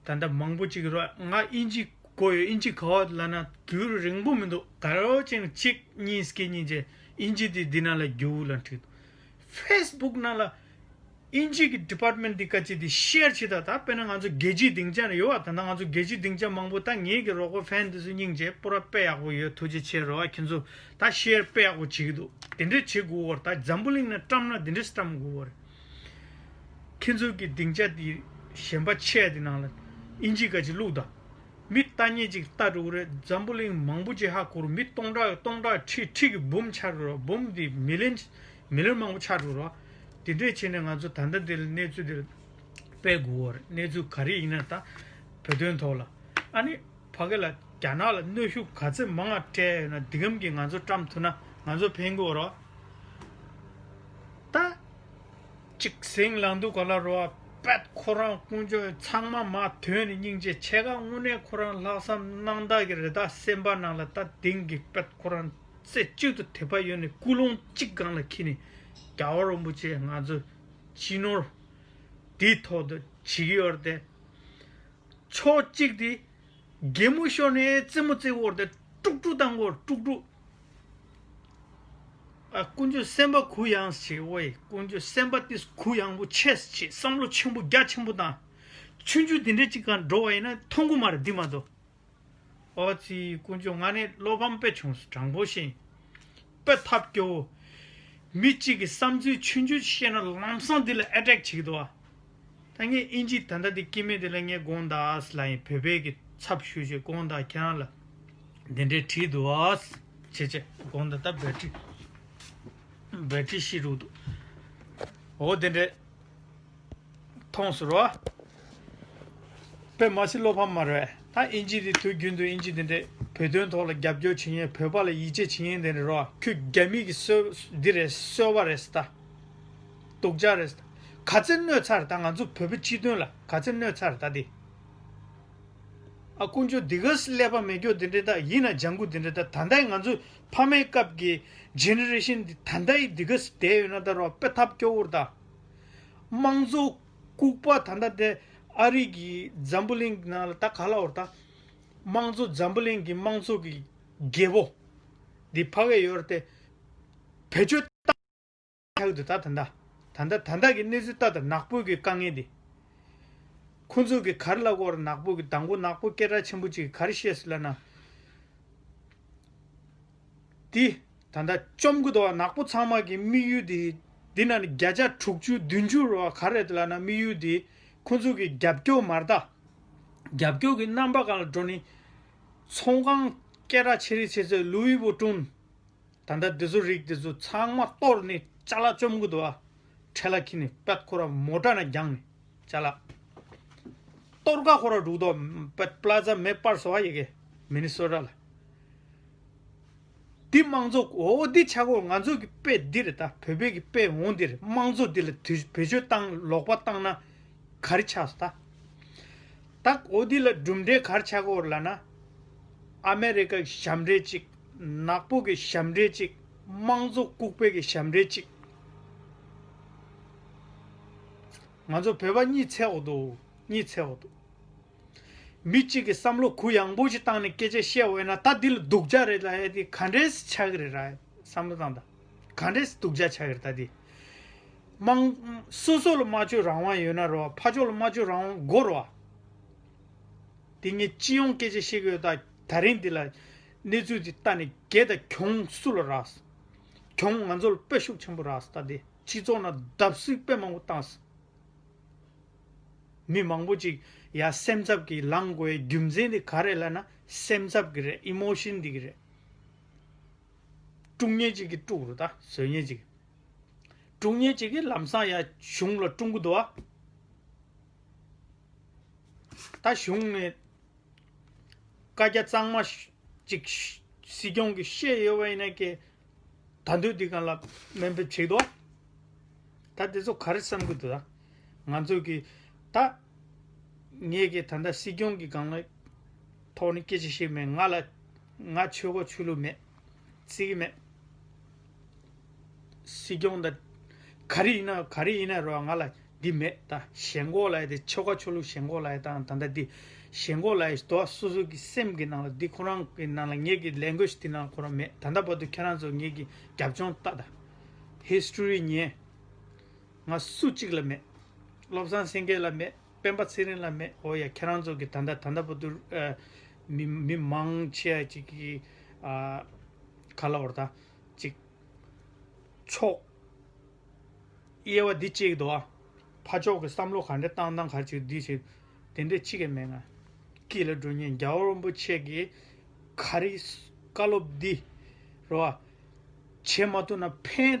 ད་ལྟ་མང་པོ་ཅིག་རོ། ང་ཨིན་ཇི་གོ་ཡོད། ཨིན་ཇི་ག་བ་ལབ་ན་རྒྱུན་རིང་པོ་མི་འདུག། ག་རེ་ཅིག་གཅིག་གཉིས་སྐད་གཉིས་བྱས། ཨིན་ཇི་དེ་འདི་ནང་ལ་རྒྱུགས་ལབ་ཁྲིད་འདུག། ཕེ་སི་བུག་ནང་ལ་ ཨིན་ཇི་གི་ཌི་པཱར་ཊི་མེན་ཊི་འདི་ཀ་ཅིག་འདི་ཤེར་བྱེད་ད། ད་དཔེར་ན་ང་ཚོ་རྒྱལ་སྤྱིའི་སྡིངས་ཆ་ནས་ཡོད་བ། ད་ལྟ་ང་ཚོ་རྒྱལ་སྤྱིའི་སྡིངས་ཆ་མང་པོ། ད་ངེད་ཀྱི་རོགས་པ་ཕན་འདི་ཚོ་སྙིང་རྗེ། སྤོ་ར་དཔེ་ཡག་པོ་ཡོད། ཐུགས་རྗེ་ཆེ། རོགས་པ་ཁྱེད་ཚོ་ད་ཤེར་དཔེ་ཡག་པོ་བྱེད་ཀྱི་འདུག་དེ་འདྲས་བྱེད་དགོས་བར། ད་འཛམ་བུ་གླིང་ནས་བཀྲམ་ན་དེ་འདྲས་བཀྲམ་དགོས་བར། ཁྱེད་ཚོ་གི་སྡིངས་ཆ་འདི་གཞན་པ་ཆེ་འདི་ནང་ལ་ཨིན་ཇི་ཀ་ཅིག་བླུགས་ད། མི་ལྟ་མཁན་ཅིག་ལྟ་འགྲོ་གི་རེད། འཛམ་བུ་གླིང་མང་པོ་ཅིག་ཧ་གོ་རུ། མི་སྟོང་ཕྲག་སྟོང་ཕྲག་ཁྲི་ཁྲི་གི་འབུམ་ཆགས་འགྲོ་ར། འབུམ་འདི་མི་ལི་ཡོན་མི་ལི་ཡོན་མང་པོ་ཆགས་འགྲོ་ར། དེ་འདྲས་བྱས་ནས་ང་ཚོ་ད་ལྟ་འདི་ལ་གནས་ཚུལ་འདི་ལ་སྤེལ་དགོས་བར། གནས་ཚུལ་ག་རེ་ཡིན་ན་ད་བོད་དོན་ཐོག་ལ། ཨ་ནི་ཕ་གི་ལ་རྒྱ་ནག་ལ་གནོན་ཤུགས་ག་ཚད་མང་ང་སྤྲད་ཡོད་ན། འདི་གམ་གྱིས་ང་ཚོ་བཀྲམ་ཐུབ་ན་ང་ཚོ་ཕན་གྱི་ཡོད་ར། ད་ཅིག་ཟིང་ལང་དུ་ག་ལ་རོ། པད་ཁོ་རང་དཀོན་མཆོག་ཚང་མ་མ་དོན་ནི་སྙིང་རྗེ་ཆེ་ག། དངོས་གནས་ཁོ་རང་ལྷག་བསམ་གནང་དག་གི་རེད། ད་སེམས་པ་ནང་ལ་ད་དེང་གི་པད་ཁོ་རང་རྩེ་གཅིག་ཏུ་དད་པ་ཡོད་ནས་ཀུན་སློང་གཅིག་སྒང་ལ་འཁྱེར་ནས། རྒྱལ་བ་རིན་པོ་ཆེ་ང་ཚོ་སྤྱི་ནོར་དེའི་ཐོག་ཏུ་བྱེད་ཀྱི་ཡོད་རེད་དེ། ཕྱོགས་གཅིག་དེ་གད་མོ་ཤོར་ནས་རྩེད་མོ་རྩེ་བོར་དེ་དཀྲུག་དཀྲུག་བཏང་གོ་དཀྲུག་དཀྲུག་ཨ། དཀོན་མཆོག་སེམས་པ་གུ་ཡངས་བྱེད། ཝེ། དཀོན་མཆོག་སེམས་པ་དེ་གུ་ཡངས་པོ་ཆེ་བྱེད། བསམ་བློ་ཆེན་པོ་རྒྱ་ཆེན་པོ་བཏང་། ཆུང་ཆུང་དེ་འདྲ་ཅིག་གང་འགྲོ་བ་ཡིན་ན་མཐོང་གི་མ་རེད་འདི་མ་གཏོགས། ཨོ་ཙི། དཀོན་མཆོག་ང་ནི་བློ་ཕམ་དཔེ་བྱུང་སོང་། དྲང་པོ་བཤད། དཔེ་ཐབས་སྐྱོ་བོ། མི་གཅིག་གི་བསམ་ཚུལ་ཆུང་ཆུང་བཤད་ན་ལམ་སང་འདི་ལ་ཨེ་ཊེག་བྱེད་ཀྱི་འདུག་ཨ། ད་ངས་ཨིན་ཇི་ད་ལྟ་འདི་སྐྱེ་དམན་འདི་ལ་ངས་དགོངས་དག་ལ་ཡིན། བོད་པའི་གི་ཚབ་ཞུས་བྱས་དགོངས་དག་ཁྱེད་རང་ལ་འདི་འདྲའི་བྲིས་འདུག་ཨ། བྱས་བྱས་དགོངས་དག་ད་བེ་ཊི་རི་བེ་ཊི་རི་ཤི་རུ་འདུག་ཨོ་དེ་འདྲའི་མཐོང་ཟེར་བ། དཔེ་མ་སྲིད་བློ་ཕམ་མ་རེད། ད་ཨིན་ཇི་འདི་དུས་རྒྱུན་དུ་ཨིན་ཇི་འདི་འདྲས་བོད་དོན་ཐོག་ལ་རྒྱབ་སྐྱོར་བྱེད་མཁན། བོད་པ་ལ་ཡིད་ཆེས་བྱེད་མཁན་འདི་འདྲས་རོ། ཁྱོད་རྒྱ་མི་གི་གསོད་འདི་རེད། གསོད་པ་རེད་ཟེར་ད། སྡུག་ཅག་རེད་ཟེར་ད། ག་ཚད་གནོད་ཚར་ད། ང་ཚོ་བོད་པའི་སྤྱི་དོན་ལ་ག་ཚད་གནོད་ཚར་ད་འདི། ཨ། དཀོན་མཆོག་འདི་ག་སླེབས་པ་མེད་སྐྱོ་འདི་འདྲས་ད། ཡིན་ན་ལྗང་གུ་འདི་འདྲས་ད། ད་ལྟའི་ང་ཚོ་ཕ་མའི་སྐབས་ཀྱི་ཇེ་ནེ་རེ་ཤན་འདི་ད་ལྟའི་འདི་ག་བསྡད་ཡོད་ན་ད་རོ། དཔེ་ཐབས་སྐྱོ་བོར་ད། དམངས་གཙོ་ལྐུགས་པ་ད་ལྟ་དེ་ཨ་རི་གི་འཛམ་བུ་གླིང་ནང་ལ་ད་ག་ལ་བོར་ད། དམངས་གཙོ་འཛམ་བུ་གླིང་གི་དམངས་གཙོ་གི་རྒྱལ་པོ་འདི་ཕ་གི་ཡོད་རེད་དེ། བེད་སྤྱོད་བཏང་ཆགས་འདུག་ད་ད་ལྟ་ད་ལྟ་ད་ལྟ་གི་གནས་ཚུལ་ལྟ་ད། ནག་པོ་གི་དཀའ་ངལ་འདི། ཁོང་ཚོ་གི་ག་རེ་ལབ་དགོས་རེད། ནག་པོ་གི་དང་པོ་ནག་པོ་སྐད་གྲགས་ཆེན་པོ་ཅིག་ག་རེ་བཤད་སོང་ལབ་ན། འདི་ད་ལྟ་བཅོམ་གི་འདུག་བ། ནག་པོ་ཚང་མ་གི་དམིགས་ཡུལ་འདི། འདི་ན་ནི་བརྒྱ་ཆ་དྲུག་ཅུ་བདུན་ཅུ་རོ་ག་རེ་རེད་ལབ་ན། དམིགས་ཡུལ་འདི་ཁོང་ཚོ་གི་རྒྱབ་སྐྱོར་མ་རེད་ད། རྒྱབ་སྐྱོར་གི་རྣམ་པ་སྒང་ལ་འགྲོ་ནི། ཚོང་ཁང་སྐད་གྲགས་ཆེ་རིགས་ཆེ་ཚོས་ལུའི་བུ་ཀྲུང་ད་ལྟ་འདི་ཚོ་རིགས་འདི་ཚོ་ཚང་མ་གཏོར་ནས་ཅ་ལག་བཅོམ་གི་འདུག་ཨ། ཁྲལ་ལ་ཁྱེར་ནས་པད་ཁོ་ར་མོ་ཊ་ནང་བརྒྱངས་ནས་ཅ་ལག་གཏོར་ཀ་ཁོ་ར་འགྲོ་གི་འདུག་ཨ། པད་པ་ལ་ཛ་མེ་སྤར་སོ་ཨ། ཡི་གེ་མི་ནི་སོ་ཊ་ལ། འདི་དམངས་གཙོ་འོ་འདི་ཆག་གོ། ང་ཚོ་གི་དཔེ་འདི་རེད་ད། བོད་པའི་གི་དཔེ་འོང་འདི་རེད། དམངས་གཙོ་འདི་ལ་དུས་བེད་སྤྱོད་བཏང་ལོག་པ་བཏང་ན། ག་རེ་ཆགས་སོང་ད། ད་འོ་འདི་ལ་གྲུབ་འབྲས་ག་རེ་ཆགས་ཀྱི་ཡོད་རེད་ལབ་ན། ཨ་མེ་རི་ཀ་གི་ཞབས་འདྲེན་གཅིག་ནག་པོ་གི་ཞབས་འདྲེན་གཅིག་དམངས་གཙོ་ལྐུགས་པའི་གི་ཞབས་འདྲེན་གཅིག་ང་ཚོ་བོད་པ་གཉིད་ཚད་འོ་འདུག་གཉིད་ཚད་འོ་འདུག་མི་གཅིག་གི་བསམ་བློ་གུ་ཡངས་པོ་ཞིག་བཏང་ནས་སྐད་ཆ་བཤད་འོས་ན། ད་འདི་ལ་སྡུག་ཅག་རེད་ལབ་ཡ་དེ་ག་འདྲས་ཆགས་ཀྱི་རེད་ར། བསམ་བློ་བཏང་ད། ག་འདྲས་སྡུག་ཅག་ཆགས་ཀྱི་རེད་ད་འདི། དམངས་སོ་སོ་ལ་སྨྲ་བརྗོད་རང་དབང་ཡོད་ན་རོ། ཕར་ཕྱོགས་ལ་སྨྲ་བརྗོད་རང་དབང་དགོས་རོ། དེ་ངས་སྤྱི་ཡོངས་སྐད་ཆ་བཤད་ཀྱི་ཡོད། ད་ད་རིང་འདི་ལ་གནས་ཚུལ་འདི་ལྟ་ནས་གལ་ཏེ་གྱོང་སུ་ལ་རག་སོང་། གྱོང་ང་ཚོ་ལ་དཔེ་ཤུགས་ཆེན་པོ་རག་སོང་། ད་འདི་སྤྱི་ཚོགས་ནང་བརྡབ་གསིག་དཔེ་མང་པོ་བཏང་སོང་། མི་མང་པོ་ཅིག་ཡ་སེམས་འཚབ་ཀྱིས་ལངས་དགོས་ཡའི་རྒྱུ་མཚན་འདི་ག་རེ་ལབ་ན། སེམས་འཚབ་ཀྱི་རེད། ཨི་མོ་ཤན་འདི་གི་རེད། དཀྲུག་མཁན་ཅིག་གིས་དཀྲུག་རུ་ད། བཟོ་མཁན་ཅིག་གིས། དཀྲུག་མཁན་ཅིག་གིས་ལམ་སང་ཡ་གཞུང་ལ་དཀྲུག་གི་འདུག་ཨ། ད་གཞུང་ནས་བཀའ་རྒྱ་གཙང་མ་ཅིག་སྲིད་སྐྱོང་གིས་བཤད་ཡོད་པ་ཡིན་ན་ཀྱེ། ད་འདོད་འདི་གང་ལ་དམན་པའི་བྱེད་དོ། ད་དེ་ཚོ་ག་རེ་བསམ་གི་འདུག་ད། ང་ཚོ་གི་ད། ངས་ཀྱི་ད་ལྟ་སྲིད་སྐྱོང་གི་སྒང་ལ་ཐོག་ནས་སྐད་ཆ་བཤད་མེད། ང་ལ་ང་ཆོལ་ཁ་ཆོས་ལུགས་མེད། བརྩི་གི་མེད། སྲིད་སྐྱོང་ད་ག་རེ་ཡིན་ན་ག་རེ་ཡིན་ན་རོ། ང་ལ་འདི་མེད། ད་ཞེན་ཁོག་ལ་ཡ་དེ་ཆོལ་ཁ་ཆོས་ལུགས་ཞེན་ཁོག་ལ་ཡ་དང་། ད་ལྟ་འདི་ཞེན་ཁོག་ལ་ཡ་དོ་སོ་སོ་གི་སེམས་གི་ནང་ལ་འདི་ཁོ་རང་གི་ནང་ལ་ངེད་ཀྱི་ལེང་གུ་ཨེཇ་དེ་ནང་ཁོ་རང་མེད། ད་ལྟ་བར་དུ་ཁྱེད་རང་ཚོ་ངེད་ཀྱི་རྒྱབ་ལྗོངས་ལྟ་ད། ཧི་སི་ཊོ་རི་ཉན། ང་སུ་གཅིག་ལ་མེད། བློ་བཟང་སེང་གེ་ལ་མེད། སྤེན་པ་ཚེ་རིང་ལ་མེད། འོ་ཡ། ཁྱེད་རང་ཚོ་གི་ད་ལྟ་ད་ལྟ་བར་དུ་ཨ་མི་མི་མང་ཆེ་བ་ཅིག་གི་ཨ་ག་ལ་བར་ད་ཅིག་ཕྱོགས་དབྱེ་བ་འདི་གཅིག་འདུག་ཨ། ཕ་ཕྱོགས་ཀྱི་བསམ་བློ་ག་འདྲ་བཏང་སྟངས་ག་རེ་ཅིག་འདི་ཞིག་དེ་འདྲ་གཅིག་གི་མེད། ང་སྐྱིད་ལ་འགྲོ་ཉེན་རྒྱལ་བ་རིན་པོ་ཆེ་གི་ག་རེ་བཀའ་སློབ་འདི་རོ། བྱེད་མ་ཐུབ་ན་ཕན་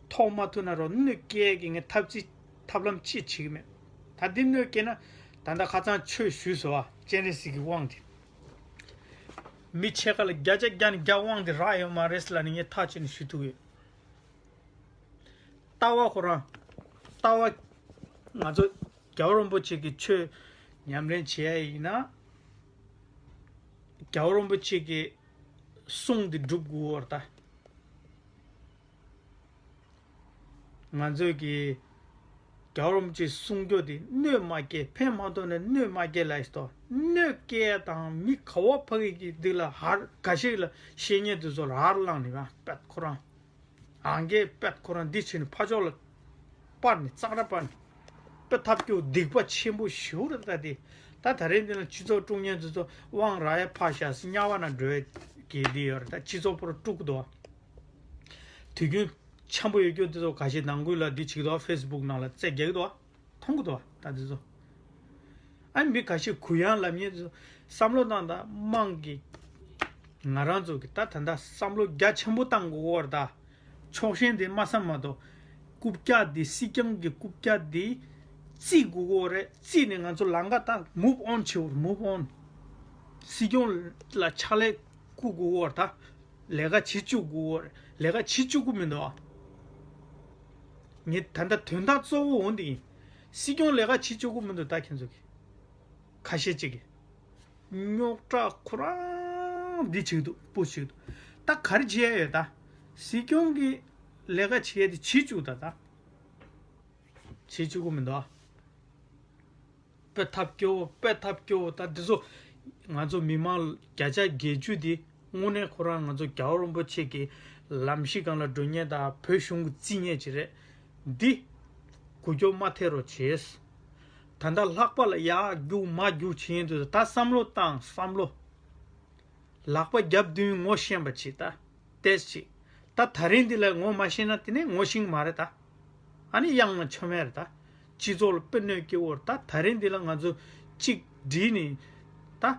ཐོགས་མ་ཐུབ་ན་རོ་གནོད་སྐྱེལ་གི་ངས་ཐབས་ཅི་ཐབས་ལམ་ཅི་བྱེད་གི་མེད། ད་འདི་གནོད་སྐྱེལ་ན་ད་ལྟ་ཁ་སང་ཆོས་ཞུས་སོ་ཨ། སྤྱན་རས་གཟིགས་ཀྱི་དབང་དེ། མི་ཕྱེད་ཀ་ལ་བརྒྱ་ཆ་བརྒྱ་ནས་བརྒྱ་དབང་དེ་རག་ཡོད་མ་རེད་ལབ་ནས་ངས་ཐག་བཅད་ནས་ཞུ་ཐུབ་ཡོད། ལྟ་བ་ཁོ་རང་། ལྟ་བ། ང་ཚོ་རྒྱལ་བ་རིན་པོ་ཆེ་གི་ཆོས་ཉམས་ལེན་བྱེད་ཡ་ཡིན་ན། རྒྱལ་བ་རིན་པོ་ཆེ་གི་གསུང་འདི་སྒྲུབ་དགོས་པར་ད། ང་ཚོས་ཀྱི་རྒྱལ་བ་རིན་པོ་ཆེའི་གསུང་སྐྱོ་དེ་གནོད་མ་སྐྱེལ། ཕན་མ་ཐོགས་ནས་གནོད་མ་སྐྱེལ་ལ་ཡིན་ཏོ། གནོད་སྐྱེལ་དང་མི་ག་བ་ཕ་གི་གི་འདི་ལ་ཧར་ག་ཞིག་ལ་བཤད་ཉེས་དེ་ཚོ་ལ་ཧར་བླངས་ནས་ཡང་པད་ཁོ་རང་། ཨང་རྒས་པད་ཁོ་རང་འདི་བྱས་ནས་ཕ་ཕྱོགས་ལ་སྤར་ནས་ཙག་ར་སྤར་ནས་དཔེ་ཐབས་སྐྱོ་སྡིག་པ་ཆེན་པོ་ཞེ་པོ་རེད། ད་དེ་ད་ད་རེས་འདི་ལ་སྤྱི་ཚོགས་དཀྲུག་ཉེན་དེ་ཚོ་དབང་རག་ཡ་ཕར་བཞག་སི་དམྱལ་བ་ན་འགྲོ་ཡ་གི་འདི་ཡོད་རེད། ད་སྤྱི་ཚོགས་པོ་ར་དཀྲུག་གི་འདུག་དུས་རྒྱུན་འཆམ་པོ་ཡོད་རྒྱུ་དེ་ཚོ་ག་ཞིག་ནང་ཁུལ་ལ་འདི་བྱེད་ཀྱི་འདུག་ཧྥེ་སི་བུག་ནང་ལ་རྩེད་རྒྱག་གི་འདུག་མཐོང་གི་འདུག་ད་དེ་ཚོ། ཨ་ནི་མི་ཁ་ཤས་གུ་ཡངས་ལབ་མཁན་དེ་ཚོ་བསམ་བློ་བཏང་དང་དམངས་ཀྱི། ང་རང་ཚོ་གི་ད་ད་ལྟ་བསམ་བློ་རྒྱ་ཆེན་པོ་བཏང་དགོས་ཀྱི་ཡོད་རེད་ད། ཕྱོགས་ཞེན་དེ་མ་བསམ་མ་གཏོགས། རྐུབ་བཀྱག་འདི་སྲིད་སྐྱོང་གི་རྐུབ་བཀྱག་འདི་བརྩིགས་དགོས་ཀྱི་ཡོད་རེད། བརྩིགས་ནས་ང་ཚོ་ལམ་ཁ་ད་move on བྱེད་དགོས་རེད། move on། སྲིད་སྐྱོང་ལ་ཕྱག་ལས་བསྐུར་དགོས་ཀྱི་ཡོད་རེད་ད། ལས་ཀ་བྱེད་བཅུག་དགོས་ཀྱི་ཡོད་རེད། ལས་ཀ་བྱེད་བཅུག་གི་མི་འདུག་ཨ། ངས་ད་ལྟ་དོན་དག་གཙོ་བོ་འོ་འདི་ཡིན། སྲིད་སྐྱོང་ལས་ཀ་བྱེད་བཅུག་གི་མི་འདུག་ད་ཁྱེད་ཚོ་གི། ཁ་ཤས་ཅིག་གིས། རྙོག་དྲ་ཁོ་རང་འདི་བྱེད་འདུག་པོ་བྱེད་འདུག་ད་ག་རེ་བྱེད་ཡ་ཡོད་ད། སྲིད་སྐྱོང་གི་ལས་ཀ་བྱེད་ཡ་དེ་བྱེད་བཅུག་ད་ད། བྱེད་བཅུག་གི་མི་འདུག་ཨ། དཔེ་ཐབས་སྐྱོ་བོ། དཔེ་ཐབས་སྐྱོ་བོ། ད་འདི་ཚོ་ང་ཚོ་མི་མང་བརྒྱ་ཆ་བརྒྱད་ཅུ་དེ་དངོས་གནས་ཁོ་རང་ང་ཚོ་རྒྱལ་བ་རིན་པོ་ཆེ་གི་ལམ་གཞི་སྒང་ལ་འགྲོ་མཁན་དང་བོད་གཞུང་གི་རྩིས་ཉེས་ཅིག་རེད། འདི་འགུལ་སྐྱོད་མ་ཐེབས་རོགས་བྱེད། ད་ལྟ་ལྷག་པ་ལ་ཡར་རྒྱུག་མར་རྒྱུག་བྱེད་མཁན་དེ་ཚོ་ད་བསམ་བློ་བཏང་བསམ་བློ། ལག་པ་རྒྱབ་བདུན་ངོ་ཤེས་པ་བྱེད་ད། ཏེས་བྱེད། ད་ད་རིང་འདི་ལ་ངོ་མ་ཤེས་ན་དེ་ནས་ངོ་ཤེས་ཀྱི་མ་རེད་ད། ཨ་ནི་གཡང་ན་ཆོ་མེད་རེད་ད། སྤྱི་ཚོགས་ལ་དཔེ་གནོད་སྐྱེལ་བོར་ད། ད་རིང་འདི་ལ་ང་ཚོ་གཅིག་བསྒྲིལ་ནས་ད་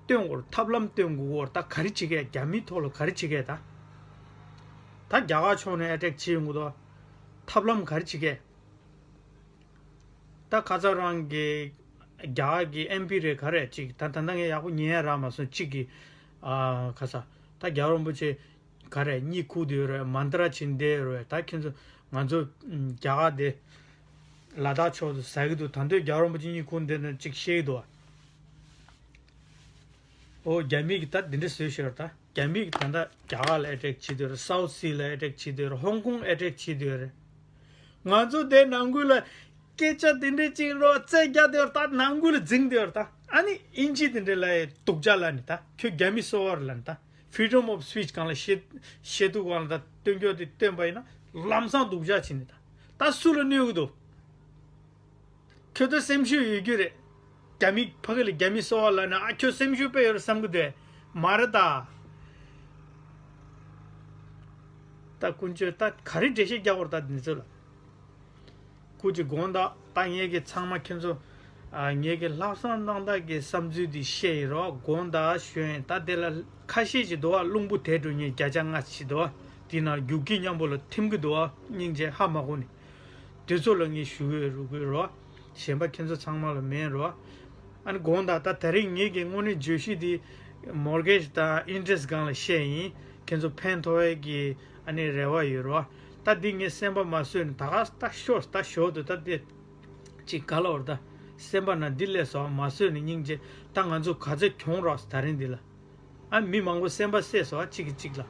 སྟོན་དགོས་རེད། ཐབས་ལམ་སྟོན་དགོས་བོར་ད། ག་རེ་བྱེད་གས། རྒྱ་མིའི་ཐོག་ལ་ག་རེ་བྱེད་གས་ད། ད་རྒྱ་གར་ཕྱོགས་ནས་ཨེ་ཊེག་བྱེད་ཡོང་གི་འདུག་ཐབས་ལམ་ག་རེ་བྱེད་གས། ད་ཁ་ཚ་རང་གི་རྒྱ་གར་གི་ཨེམ་པི་རེད་ག་རེ་ཅིག་ད་ད་ལྟ་ངས་ཡག་པོ་ཉན་ཡ་རག་མ་སོང་། གཅིག་གི་ཨ་ཁ་ཚ་ད་རྒྱལ་བ་རིན་པོ་ཆེ་ག་རེ་གཉིད་ཁུག་བསྡད་ཡོད་རེད། མན་ཏྲ་བྱེད་བསྡད་ཡོད་རེད། ད་ཁྱེད་ཚོ་ང་ཚོ་རྒྱ་གར་དེ་ལ་དྭགས་ཕྱོགས་སུ་ཟ་གི་འདུག་ད་དུང་རྒྱལ་བ་རིན་པོ་ཆེ་གཉིད་ཁུག་བསྡད་ན་ཅིག་བཤད་ཀྱི་འདུག་ཨོ་རྒྱ་མི་གི་ད་འདི་འདྲ་བཟོས་ཤག་ད། རྒྱ་མི་གི་ད་ལྟ་རྒྱ་གར་ལ་ཨེ་ཊེག་བྱེད་དུས་རེད། སའུ་ཐི་སི་ལ་ཨེ་ཊེག་བྱེད་དུས་རེད། ཧོང་ཀོང་ཨེ་ཊེག་བྱེད་དུས་རེད། ང་ཚོ་དེ་ནང་ཁུལ་ལ་སྐད་ཆ་དེ་འདྲས་ཅིག་རོ་རྩེད་རྒྱག་དུས་རེད། ད་ནང་ཁུལ་ལ་འཛིང་དུས་རེད། ད་ཨ་ནི་ཨིན་ཇི་དེ་འདྲས་ལ་སྡུག་ཅག་ལབ་ནི། ད་ཁྱོད་རྒྱ་མི་སོ་བར་ལབ་ནི། ད་ཕི་རི་ཌམ་ཨོཕ་སི་པིཆ་སྒང་ལ་བཤད་བཤད་དུས་སྒང་ལ་ད་སྟོན་རྒྱུ་དེ་སྟོན་པ་ཡིན་ན་ལམ་སང་སྡུག་ཅག་བྱེད་ནི། ད་ད་སུ་ལ་གནོད་གི་འདུག་ཁྱོད་ཚོ་སེམས་ཤུགས་ཡོད་རྒྱུ་རེད། རྒྱ་མི་ཕ་གི་ལ་རྒྱ་མི་སོ་བ་ལབ་ན་ཨ་ཁྱོད་སེམས་ཤུགས་དཔེ་ཡོད་རེད་བསམ་གི་འདུག་མ་རེད་ད། ད་ཀུན་སྤྱོད་ད་ག་རེ་འགྲེལ་བཤད་རྒྱག་དགོས་རེད་ད་འདི་ཚོ་ལ། སྐུ་མཁྱེན་དགོངས་དག་ད་ངེད་ཀྱི་ཚང་མ་ཁྱེད་ཚོ་ཨ་ངེད་ཀྱི་ལྷག་བསམ་རྣམ་དག་གི་བསམ་ཚུལ་འདི་བཤད་ཡིན་རོགས། དགོངས་དག་ཞུ་ཡིན། ད་དེ་ལ་ཁ་ཤས་ཅིག་འདུག་བ། རླུང་བུ་དེད་འགྲོ་མཁན་བརྒྱ་ཆ་ལྔ་ཅིག་འདུག་བ། དེ་ནང་རྒྱུག་ཁྱི་མཉམ་པོ་ལ་ཐིམ་གི་འདུག་བ། སྙིང་རྗེ་ཧ་མ་གོ་ནས། དེ་ཚོ་ལ་ངས་ཞུ་འོས་རུ་དགོས་རོ། གཞན་པ་ཁྱེད་ཚོ་ཚང་མ་ལ་མེད་རོ། ཨ་ནི་དགོངས་དག་ད་དེ་རིང་ངེད་ཀྱི་དངོས་གནས་བརྗོད་གཞི་འདི་མོར་གེཇ་དང་ཨིན་ཊི་རེ་སི་སྒང་ལ་བཤད་ཡིན། ཁྱེད་ཚོ་ཕན་ཐོགས་ཡས་ཀྱི་ཨ་ནི་རེ་བ་ཡོད་རོ། ད་འདི་ངས་སེམས་པ་མ་བཟོད་ནས་ད་ག་ད་ཤོར་ད་ཞོར་དུ་ད་དེ་ཅིག་ག་ལ་བར་ད་སེམས་པ་ན་འདི་ལས་སོ་མ་བཟོད་ནས་སྙིང་རྗེ། ད་ང་ཚོ་ག་ཚོད་གྱོང་རོགས་ད་རིང་འདི་ལ། ཨ་མི་མང་པོ་སེམས་པ་བསད་སོང་ཨ་གཅིག་གིས་གཅིག་ལ།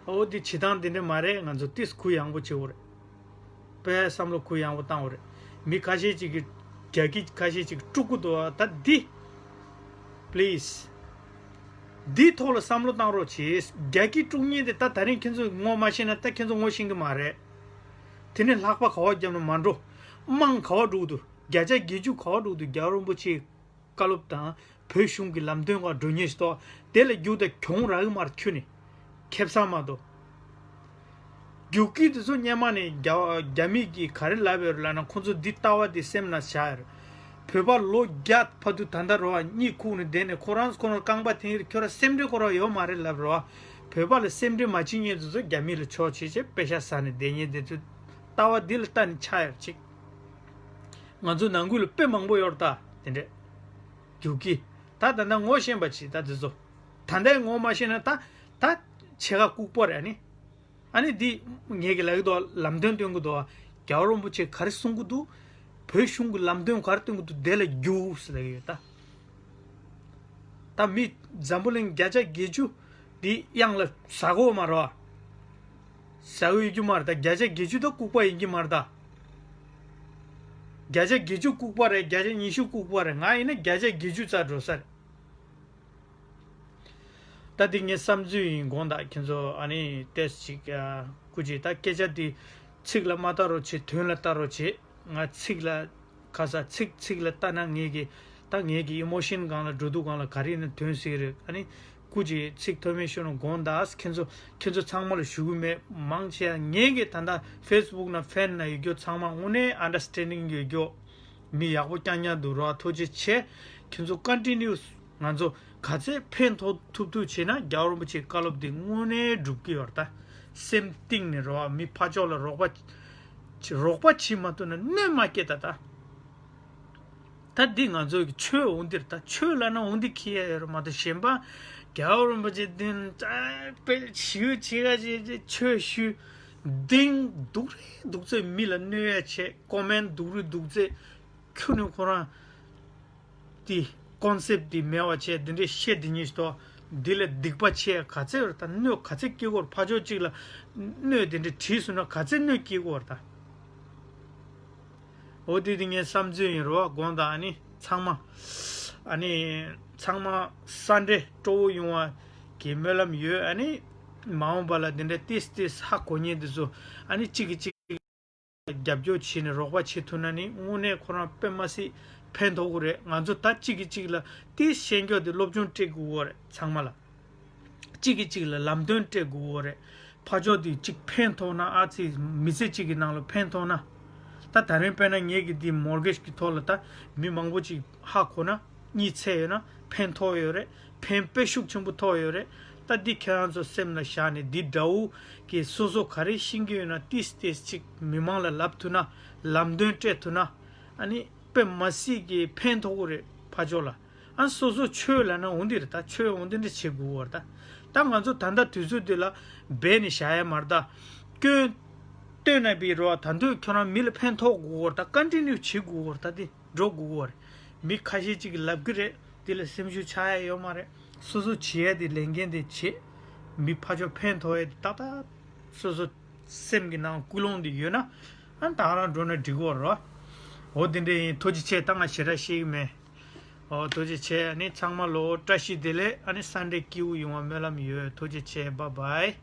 ཨོ་འདི་བྱེད་སྟངས་འདི་འདྲ་མ་རེད། ང་ཚོ་ཏིས་གུ་ཡངས་པོ་བྱེད་དགོས་རེད། དཔེ་བསམ་བློ་གུ་ཡངས་པོ་བཏང་དགོས་རེད། མི་ཁ་ཤས་ཅིག་གིས་རྒྱ་སྐད་ཁ་ཤས་ཅིག་དཀྲུག་གི་འདུག་ཨ་ད་འདི། པི་ལི་སི། འདིའི་ཐོག་ལ་བསམ་བློ་བཏང་རོགས་བྱེད། རྒྱ་སྐད་དཀྲུག་མཁན་དེ་ད་ད་རིང་ཁྱེད་ཚོས་ངོ་མ་ཤེས་ན་ད་ཁྱེད་ཚོ་ངོ་ཤེས་གི་མ་རེད། དེ་ནས་ལྷག་པ་ག་བ་བརྒྱབ་ན་མ་འགྲོ། དམངས་ག་བ་འགྲོ་གི་འདུག་བརྒྱ་ཆ་བརྒྱད་ཅུ་ག་བ་འགྲོ་གི་འདུག་རྒྱལ་བ་རིན་པོ་ཆེའི་བཀའ་སློབ་དང་བོད་གཞུང་གི་ལམ་སྟོན་ཁག་འགྲོ་ཉེན་ཞིག་འདུག་དེ་ལ་རྒྱུག་དང་གྱོང་རག་གི་མ་རེད། ཁྱོད་ནི་ཁེ་བཟང་མ་གཏོགས། རྒྱུག་ཁྱི་དེ་ཚོ་སྔོན་མ་ནས་རྒྱ་རྒྱ་མི་གིས་ག་རེ་ལབ་ཡོད་རེད་ལབ་ན། ཁོང་ཚོ་འདི་ལྟ་བ་འདི་སེམས་ནང་བཞག་ཡོད་རེད། བོད་པ་ལོ་བརྒྱ་ཕ་དུ་ད་ལྟ་རོ་བ་གཉིད་ཁུག་ནས་བསྡད་ནས་ཁོ་རང་ཁོ་རང་རྐང་པ་འཐེན་གྱི་རེད། ཁྱོད་རང་སེམས་ཁྲལ་ཁོ་རང་ཡོད་མ་རེད་ལབ་རོ་བ། བོད་པ་ལ་སེམས་ཁྲལ་མ་བྱེད་མཁན་དེ་ཚོ་རྒྱ་མི་ལ་ཕྱོགས་བྱེད་བྱེད་པེ་ཤ་ཟ་ནས་བསྡད་མཁན་དེ་ཚོ་ལྟ་བ་འདི་ལ་ལྟ་ནས་ཆགས་ཡོད་ཅིག་ང་ཚོ་ནང་ཁུལ་ལ་དཔེ་མང་པོ་ཡོད་རེད་ད། དེ་འདྲས་རྒྱུག་ཁྱི། ད་ད་ལྟ་ངོ་ཤེས་པ་བྱེད་ད་དེ་ཚོ། ད་ལྟའི་ངོ་མ་ཤེས་ན་ད་ད་ཕྱེད་ཀ་ལྐུགས་པ་རེད། ཨ་ནི་ཨ་ནི་འདི་ངེད་ཀྱི་ལབ་ཀྱི་འདུག་ལམ་སྟོན་སྟོན་གྱི་འདུག་རྒྱལ་བ་རིན་པོ་ཆེ་ག་རེ་གསུང་གི་འདུག་བོད་གཞུང་གི་ལམ་སྟོན་ག་རེ་སྟོན་གྱི་འདུག་དེ་ལ་རྒྱུགས་ཟེར་གྱི་ཡོད་ད། ད་མི་འཛམ་བུ་གླིང་བརྒྱ་ཆ་བརྒྱད་ཅུ་འདི་གཡང་ལ་ཟ་གོ་མ་རེད་བ། ཟ་གི་ཡོད་རྒྱུ་མ་རེད། ད་བརྒྱ་ཆ་བརྒྱད་ཅུ་ད་ལྐུགས་པ་ཡིན་གྱི་མ་རེད་ད། བརྒྱ་ཆ་བརྒྱད་ཅུ་ལྐུགས་པ་རེད། བརྒྱ་ཆ་ཉི་ཤུ་ལྐུགས་པ་རེད། ང་ཡིན་ན་བརྒྱ་ཆ་བརྒྱད་ཅུ་རྩ་འགྲོ་ས་རེད། ད་འདི་ངའི་བསམ་ཚུལ་ཡིན། དགོངས་དག་ཁྱེད་ཚོ་ཨ་ནི་ཏོག་ཙམ་ཅིག་ཨ་སྐུ་མཁྱེན། ད་སྐད་ཆ་འདི་ཚིག་ལ་མ་ལྟ་རོགས་བྱེད། དོན་ལ་ལྟ་རོགས་བྱེད། ང་ཚིག་ལ་ག་ས་ཚིག་ཚིག་ལ་ལྟ་ན་ངེད་ཀྱི་ད་ངེད་ཀྱི་ཨི་མོ་ཤན་སྒང་ལ་འགྲོ་དུས་སྒང་ལ་ག་རེ་ཡིན་ན་ཐོན་སྲིད་རེད། ཨ་ནི་སྐུ་མཁྱེན་ཚིག་ཐོན་མེད་ཤོད་ན་དགོངས་དག་ཁྱེད་ཚོ་ཁྱེད་ཚོ་ཚང་མ་ལ་ཞུ་གི་མེད། མང་ཆེ་བ་ངེད་ཀྱི་ད་ལྟ་ཕེ་སི་བུག་ན་ཕེན་ན་ཡོད་རྒྱུ་ཚང་མ་དངོས་གནས་ཨན་ཌར་སི་ཊེན་ཌིང་ཡོད་རྒྱུ། མི་ཡག་པོ་རྐྱང་རྐྱང་འདུག་རོགས། ཐུགས་རྗེ་ཆེ། ཁྱེད་ཚོ་ཀོན་ཊི་ནིའུ་ང་ཚོ་ག་ཚད་ཕན་ཐོགས་ཐུབ་ཐུབ་བྱས་ན་རྒྱལ་བ་རིན་པོ་ཆེའི་བཀའ་སློབ་འདི་དངོས་གནས་འགྲུབ་ཀྱི་ཡོད་རེད་ད། སེམས་གཏིང་ནས་རོགས། མི་ཕར་ཕྱོགས་ལ་རོགས་པ་རོགས་པ་བྱེད་མ་ཐུབ་ན་གནོད་མ་སྐྱེལ་ད་ད། ད་འདི་ང་ཚོའི་ཆོས་འོང་འདིར་ད་ཆོས་ལབ་ན་འོང་འདི་ཁྱི་ཡ་ཡོད་རེད་མ་གཏོགས་གཞན་པ་རྒྱལ་བ་རིན་པོ་ཆེ་འདི་དཔེ་ཞུ་བྱེད་ག་ཆོས་ཞུ་འདིང་སྡུག་རེད་སྡུག་ཚོད་མི་ལ་གནོད་ཡ་བྱེད། ཀོ་མེན་སྡུག་རུས་སྡུག་ཚོད། ཁྱོད་ནི་ཁོ་རང་དེ་ཀོན་སེབ་དེ་མེད་པ་བྱས་དེ་འདྲའི་བཤད་དེ་ཉིད་ཞིག་ཏོ། འདི་ལ་སྡིག་པ་ཆེ་ག་ཚད་རེད་ད། གནོད་ག་ཚད་སྐྱེལ་དགོས་རེད། ཕར་ཕྱོགས་གཅིག་ལ་གནོད་དེ་འདྲའི་བྲིས་སོང་ན་ག་ཚད་གནོད་སྐྱེལ་དགོས་རེད་ད། འོ་དེ་དེ་ངའི་བསམ་ཚུལ་ཡིན་རོགས། དགོངས་དག་ཨ་ནི་ཚང་མ་ཨ་ནི་ཚང་མ་ས་འདྲེ་སྤྲོ་བོ་ཡོང་བ་གི་སྨོན་ལམ་ཡོད། ཨ་ནི་མ་འོངས་པ་ལ་དེ་འདྲའི་ཏིས་ཏིས་ཧ་གོ་ཉེན་དེ་ཚོ་ཨ་ནི་གཅིག་གིས་གཅིག་རྒྱབ་སྐྱོར་བྱས་ནས་རོགས་པ་བྱེད་ཐུབ་ན་ནི་དངོས་གནས་ཁོ་རང་དཔེ་མ་སྲིད་ཕན་ཐོགས་ཀྱི་རེད། ང་ཚོ་ད་གཅིག་གིས་གཅིག་ལ་དེ་ཤེས་མཁན་དེ་སློབ་སྦྱོང་སྤྲད་དགོས་ཀྱི་རེད། ཚང་མ་ལ་གཅིག་གིས་གཅིག་ལ་ལམ་སྟོན་སྤྲད་དགོས་ཀྱི་རེད། ཕར་ཕྱོགས་དེ་གཅིག་ཕན་ཐོགས་ན་ཨ་ཙི་མི་ཚེ་གཅིག་གི་ནང་ལ་ཕན་ཐོགས་ན། ད་ད་རིང་དཔེར་ན་ངེད་ཀྱི་དེ་མོར་གེཇ་གི་ཐོག་ལ་ད་མི་མང་པོ་ཅིག་ཧ་གོ་ན་གཉིད་ཚད་ཡོད་ན་ཕན་ཐོགས་ཡོད་རེད། ཕན་དཔེ་ཤུགས་ཆེན་པོ་ཐོགས་ཡོད་རེད། ད་འདི་ཁྱེད་རང་ཚོ་སེམས་ལ་བཞག་ནས་འདི་དགྲ་བོ་གིས་སོ་སོ་ག་རེ་ཤེས་ཀྱི་ཡོད་ན་ཏིས་ཏིས་ཅིག་མི་མང་ལ་ལབ་ཐུབ་ན་ལམ་སྟོན་སྤྲད་ཐུབ་ན་ཨ་ནི་དཔེ་མ་སྲིད་ཀྱི་ཕན་ཐོགས་ཀྱི་རེད་ཕར་ཕྱོགས་ལ། ཨ་སོ་སོ་ཆོས་ལབ་ན་འོ་འདི་རེད་ད། ཆོས་འོ་འདི་འདྲ་བྱེད་དགོས་པ་རེད་ད། ད་ང་ཚོ་ད་ལྟ་དུས་ཚོད་འདི་ལ་སྦས་ནས་བཞག་ཡ་མ་རེད་ད། སྐྱོན་བཏོན་ན་པའི་རོགས་ད་དུང་ཁྱོད་རང་མི་ལ་ཕན་ཐོགས་དགོས་པ་རེད་ད། ཀོན་ཊི་ནིའུ་བྱེད་དགོས་པ་རེད་ད། འདི་འགྲོ་དགོས་པ་རེད། མི་ཁ་ཤས་ཅིག་གིས་ལབ་གི་རེད། དེ་ལ་སེམས་ཤུགས་ཆག་ཡ་ཡོད་མ་རེད། སོ་སོ་བྱེད་ཡ་དེ་ལས་འགན་དེ་བྱེད། མི་ཕར་ཕྱོགས་ཕན་ཐོགས་ཡ་དེ་ཏག་ཏག་སོ་སོ་སེམས་ཀྱི་ནང་ཀུན་སློང་དེ་ཡོད་ན་ཨ་ད་རང་འགྲོ་ན་འགྲིག་གི་རེད། འོ་དེ་འདྲ་ཡིན། ཐུགས་རྗེ་ཆེ། ད་ང་ཞེ་དྲག་བཤད་གི་མེད། འོ་ཐུགས་རྗེ་ཆེ། ཨ་ནི་ཚང་མ་ལོ་བཀྲ་ཤིས་བདེ་ལེགས། ཨ་ནི་སན་ཌེ་སྐྱིད་པོ་ཡོང་བ་སྨོན་ལམ་ཡོད། ཐུགས་རྗེ་ཆེ། བཱའི་བཱའི།